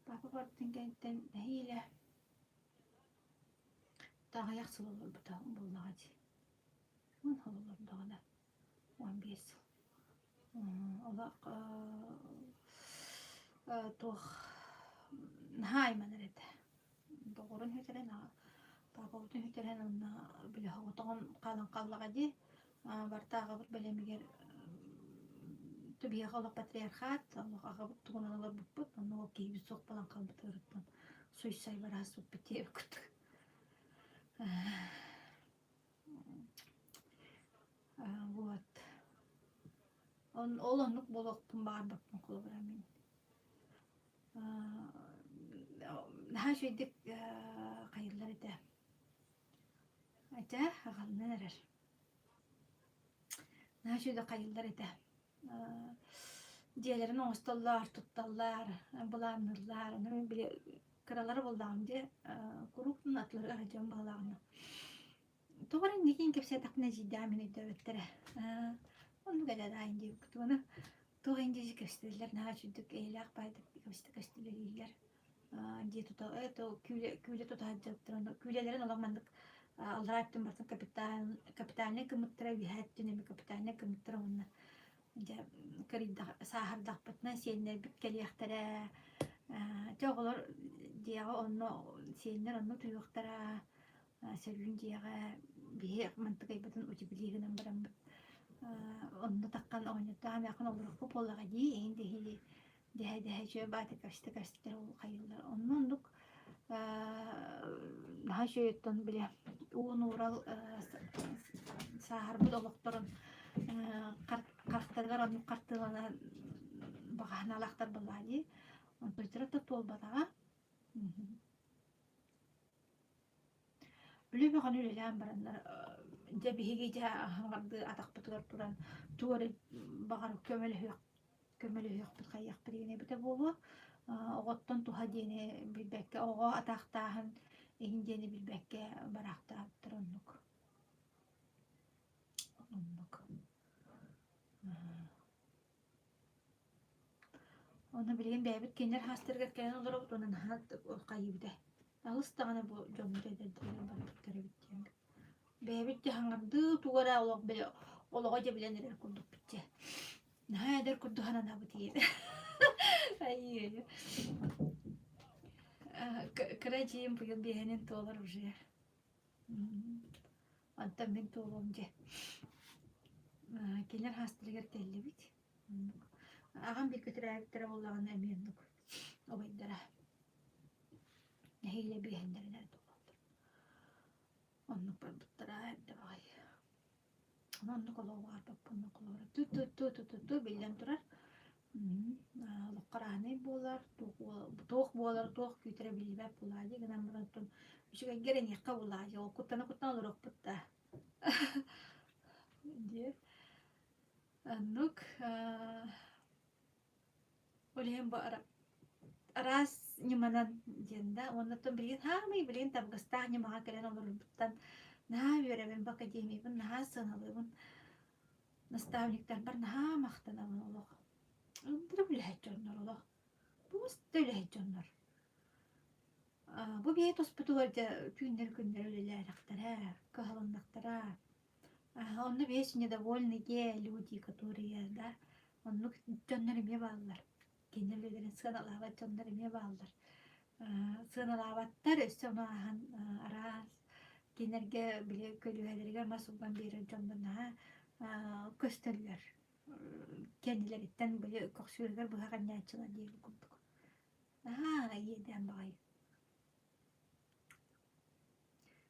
папа барбытын кэнниттэн нэһиилэ аҕыйах сыл олорбута буоллаҕа дии. 10 сыл олордоҕуна 15 сыл. Олох туох наһаа айманар этэ. Доҕорун сүтэрэн, паапабытын сүтэрэн уонна били соҕотоҕун хаалан хааллаҕа дии. Барыта аҕабыт бэлэмигэр биһиэхэ олох патриархат, олох аҕабыт тугунан олорбуппут, онно ол киһибит суох буолан хаалбыт ыарыттан суйсай бараһыспыппыт диэбит курдук. Вот. Ол оннук буолуохпун баҕарбаппын холобура мин. Наһаа үчүгэйдик хайыллар этэ. Этэ, аҕалынан эрэр. Наһаа үчүгэйдик хайыллар этэ. Дьиэлэрин оҥостоллор, тутталлар, былаанныыллар. Ону мин били кыралара буоллаҕым дии, куруук атларыгар сылдьан баҕалааҕына. Тоҕо эрэ инникин кэпсээтэхпинэ эдьиийдээх мин өйдөөбөттөрө. Оннук этэ даайын диэбиккит уонна туох индизи кэпсэтэллэр наһаа үчүгдүк эйэлээх баайдык кэпсэтэ үлэлииллэр. Дьиэ тута күүлэ күүлэ тута сылдьыбыттар онно күүлэлэрин олох маннык аллараа өттүн барытын капитальнай гыммыттара үөһээ өттүн эмиэ капитальнай гыммыттара уонна дьэ кырыйдах сааһырдахпытына сиэннэрбит кэлиэхтэрэ дьэ оҕолор дьиэҕэ онно сиэннэр онно утуйуохтара сөрүүн дьиэҕэ биһи мантыкайбытын утеплии гынан бараммыт онно таххан оҕонньордоох эмээххин олоруохпут буоллаҕа дии иһин диһи дэһэ-дэһэ үчүгэй баайдык кэпсэтэ-кэпсэтэ ол хайыыллар. Онно оннук наһаа үчүгэйиттэн били уун уурал сааһырбыт олохторун харахтарыгар оннук хартыыланан баҕаһыналаахтар буоллаҕа дии. Онтуйдара да туолбатаҕа. Үлэ бөҕөнү үлэлээн бараннар дьэ биһиги дьэ аһаҥардыы атахпытыгар туран тугу эрэ баҕар көмөлөһүөх көмөлөһүөхпүт хайыахпыт диэн эбитэ буолуо. Оҕоттон туһа диэни билбэккэ оҕо атаахтааһын иһин диэни билбэккэ бараахтаабыттар оннук. Оннук. Онно билигин бэйэбит кинилэр хаастарыгар кэлэн олоробут уонна наһаа хайыыбыт ээ. Алыс даҕаны бу дьоммут эдэрдэригэр барбыттар эбит диэн. Бэйэбит де хаҥардыы тугу эрэ олох били олоҕо дьэ билэн эрэр курдукпут дьэ. Наһаа эдэр курдук сананабыт ийэ. Айыы. Кыра эдьиийим быйыл биэһинэн туолар уже. Онтон мин туолуом дьэ. Кинилэр хаастарыгар кэллибит. Аҕам бииргэ төрөөбүттэрэ буоллаҕына эмиэ оннук убайдара нэһиилэ биэһиннэринэн туолаллар. Оннук барбыттара эрдэ баҕайы. Оннук олоҕу баҕарбаппын холобура ту-ту-ту-ту-ту биллэн турар олоххо араанай буолар туох буолар туох күүтэрэ биллибэт буолаа дии гынан баран оттон үчүгэйгэ эрэниэххэ буолаа дии ол куттана-куттана олоруохпут да диэ оннук Ол иһин бу араас ньыманан диэн да уонна оттон билигин хаамый билигин табыгастаах ньымаҕа кэлэн олорорбуттан наһаа үөрэбин бу академиябын наһаа сыаналыыбын наставниктарбар наһаа махтанабын олох ындырып үлэһит дьоннор олох просто үлэһит дьоннор бу биһи туспутугар дьэ түүннэр-күннэр үлэлээтэхтэрэ кыһалыннахтара Онно весь недовольные люди, которые, да, оннук дьоннор эмиэ бааллар. Кинилэр үлэлэрин сыаналаабат дьоннор эмиэ бааллар. Сыаналаабаттар, өссө ону ааһан араас кинилэргэ били көлүөһэлэригэр мас уган биэрэр дьоннор наһаа көстөллөр. Кэннилэриттэн били көхсүөрүгэр быһах анньааччылар диэбит курдук. Наһаа иэдээн баҕайы.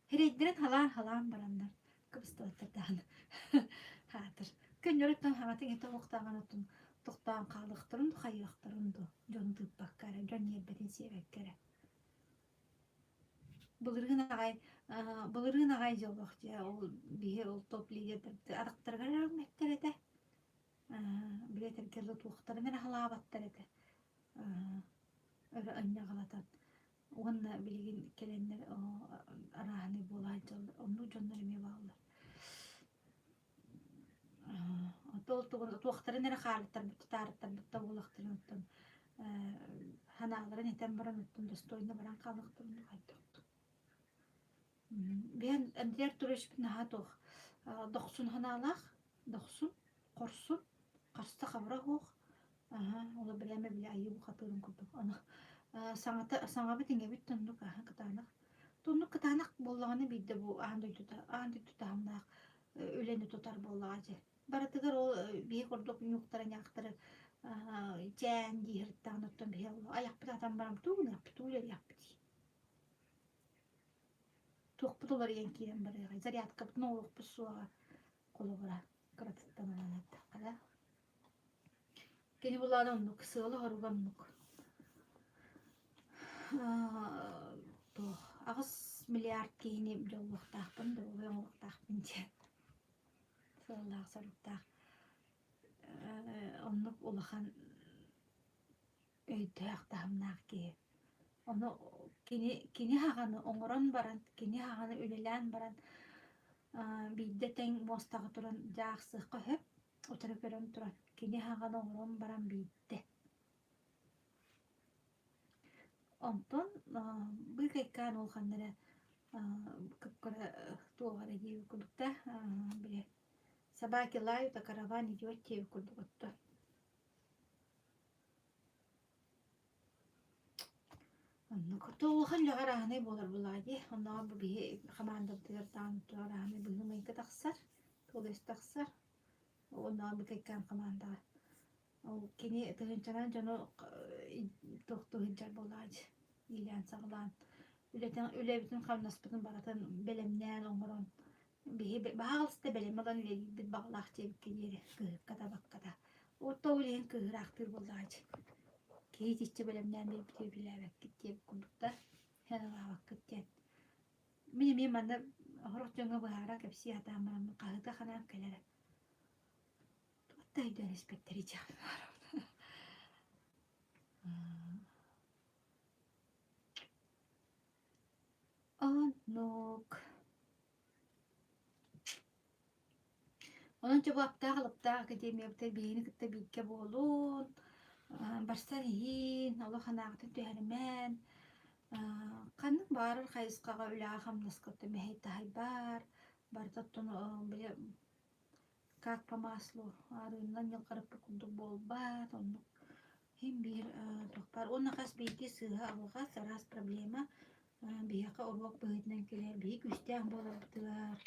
Сирэйдэрин халаан-халаан бараннар кыбыстыбаттар даҕаны хаатыр. Көннөрүттэн хаҥатын этэ уохтааҕын оттон тохтоон хаалыахтарын хайыахтарын дуу дьону тыыппакка эрэ, дьон ньиэрбэтин сиэбэккэ эрэ. Былырыын аҕай былырыын аҕай дьоллоох дьэ ол биһи ол топ лидердэрбит атахтарыгар эрэ өҥмөттөр этэ. Били этэргэ дылы туохтарын эрэ халаабаттар этэ. Өрө ынньаҕалатан Уонна билигин кэлэннэр арааһынай буола сылдьаллар, оннук дьоннор эмиэ бааллар. Ол туохтарын эрэ хаалыттарбыт, таарыттарбыт да буоллахтарын оттон санааларын этэн баран оттон достойно баран хаалыахтарын хайдах. Биһэн Андрей Артуровичпыт наһаа туох дохсун санаалаах, дохсун, хорсун, харса хабыра суох. Аһа, ол бэлэм били айыы бухатыырын курдук. Ону саҥата саҥабыт иҥэбит тоннук аһа кытаанах. Тоннук кытаанах буоллаҕына биирдэ бу аан дойдута аан дойду таһымнаах үлэни тутар буоллаҕа дьэ. Барытыгар ол биһи курдук ньууктара ньаахтары чээн дии сырыттаҕына оттон биһи айахпыт атан баран туу гыныахпыт, туу үлэлиэхпит. Туохпут уларыйан киирэн барыаҕай, зарядкабытын оҥоруохпут суоҕа, холобура, кыратыттан ылан эттэххэ да. Кини булаана оннук, сыала-соруга оннук. Туох, 8 миллиард киһини дьоллуохтаахпын, доруобуйа оҥоруохтаахпын диэн сыаллаах-соруктаах. Оннук улахан өйдөөх таһымнаах киһи. Ону кини кини аҕаны оҥорон баран, кини аҕаны үлэлээн баран биирдэ тэҥ муостаҕа туран дьаахсыахха сөп, утары көрөн туран кини аҕаны оҥорон баран биирдэ. Онтон быыкайкаан ол ханна эрэ кып-кыра туох эрэ диэбит курдук да били собаки лают, а караван идет диэбит курдук оттон. Оннук. Улахан үлэҕэ арааһынай буолар буоллаҕа дии. Оннооҕор бу биһи хамаандабытыгар даҕаны арааһынай быһыы-майгы тахсар, туолуйас тахсар. Оннооҕор Быкайкаан хамаандаҕа. Ол кини тыһыынчанан дьону туохтуу сылдьар буоллаҕа дии. Иилээн-саҕалаан үлэтин үлэбитин-хамнаспытын барытын бэлэмнээн оҥорон Биһи баһаалыста бэлэм ылан үлэлиирбит баҕалаах диэбиккэ диэри кыыһыкка да бакката. Отто ол иһин кыыһыраахтыыр буоллаҕа Киһи итиччэ бэлэмнээн биэрбити үлэлээбэккит диэбит курдуктар. Сыаналаабаккыт диэн. Мин эмиэ манна сорох дьоҥҥо быһаара кэпсии сатаан бараммын хаһыыта ханаан кэлэрэ. Туох да өйдөөн испэттэрий диэхпин баҕарабын. Оннук. Онон чобу аптаах-алыптаах академиябытыгар биһигини кытта бииргэ буолун, барсан иһин, олох санааҕытын түһэримэн, ханнык баҕарар хайысхаҕа үлэҕэ-хамнаска мэһэй-таһай баар, барыта оттон били как по маслу арыыннан ньылҕарыппыт курдук буолбат, оннук син биир туох баар. Уонна хас биирдии сыыһа алҕас, араас проблема биһиэхэ уруок быһыытынан кэлэр, биһи күүстээх буоларбытыгар,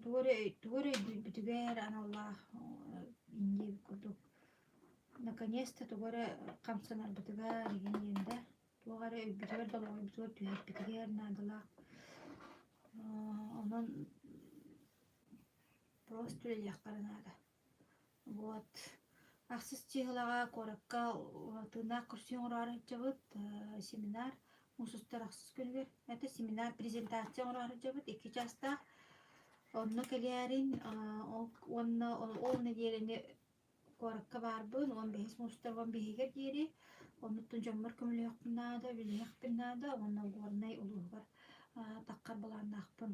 тугу эрэ тугу эрэ өйдүүрбүтүгэр аналлаах диэбит курдук наконец-то тугу эрэ хамсанарбытыгар игин диэн да туох эрэ өйбүтүгэр долоҕойбутугар түһэрбитигэр наадалаах. Онон просто үлэлиэххэ эрэ наада. Вот. Ахсыс чыыһылаҕа куоракка тыыннаах көрсүү оҥороору сылдьабыт семинар муус устар ахсыс күнүгэр. Это семинар презентация оҥороору сылдьабыт икки чаастаах. Онно кэлээрин уонна ол нэдиэлэни куоракка баарбын 15 муус устар 15-гэр диэри. Оннуттан дьоммор көмөлөһүөхпүн наада, үлэлиэхпин наада уонна Горнай улууһугар таххар былааннаахпын.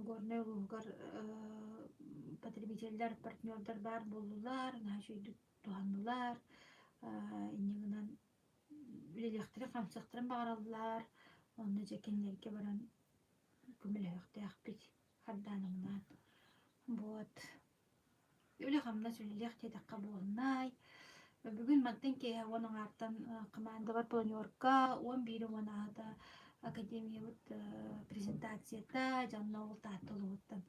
Горнай улууһугар потребителлэр, партнердар баар буоллулар, наһаа үчүгэйдик туһаннылар. Инньэ гынан үлэлиэхтэрин-хамсыахтарын баҕараллар. Онно дьэ кинилэргэ баран көмөлөһүөхтээхпит Хардаанабынаан. Вот. Үлэ-хамнас үлэлиэх диэтэххэ буолунай. Бүгүн мантан киэһэ уон аҥаартан командабар планерка, 11 уон аата академиябыт презентацията, дьонно ол Таатта улууһуттан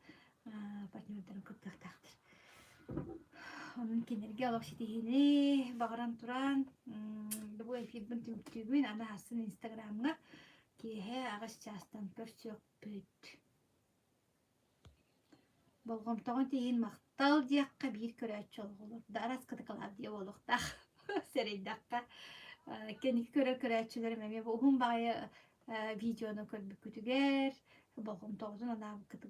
партнердарын кыттыахтаахтар. Онон кинилэргэ олох ситиһиини баҕаран туран, бу эфирбин түмүктүүбүн. Аны сарсын Инстаграмҥа киэһэ аҕыс чаастан көрсүөхпүт. Болҕомтоҕун тиийин махтал диэххэ биир көрөөччү олоҕолордо араас кытыкалаах диэ буолуохтаах сэрэйдэххэ кэнники көрөр көрөөччүлэрим эмиэ бу уһун баҕайы видеону көрбүккүтүгэр болҕомтоҕутун анаабыккытыгар.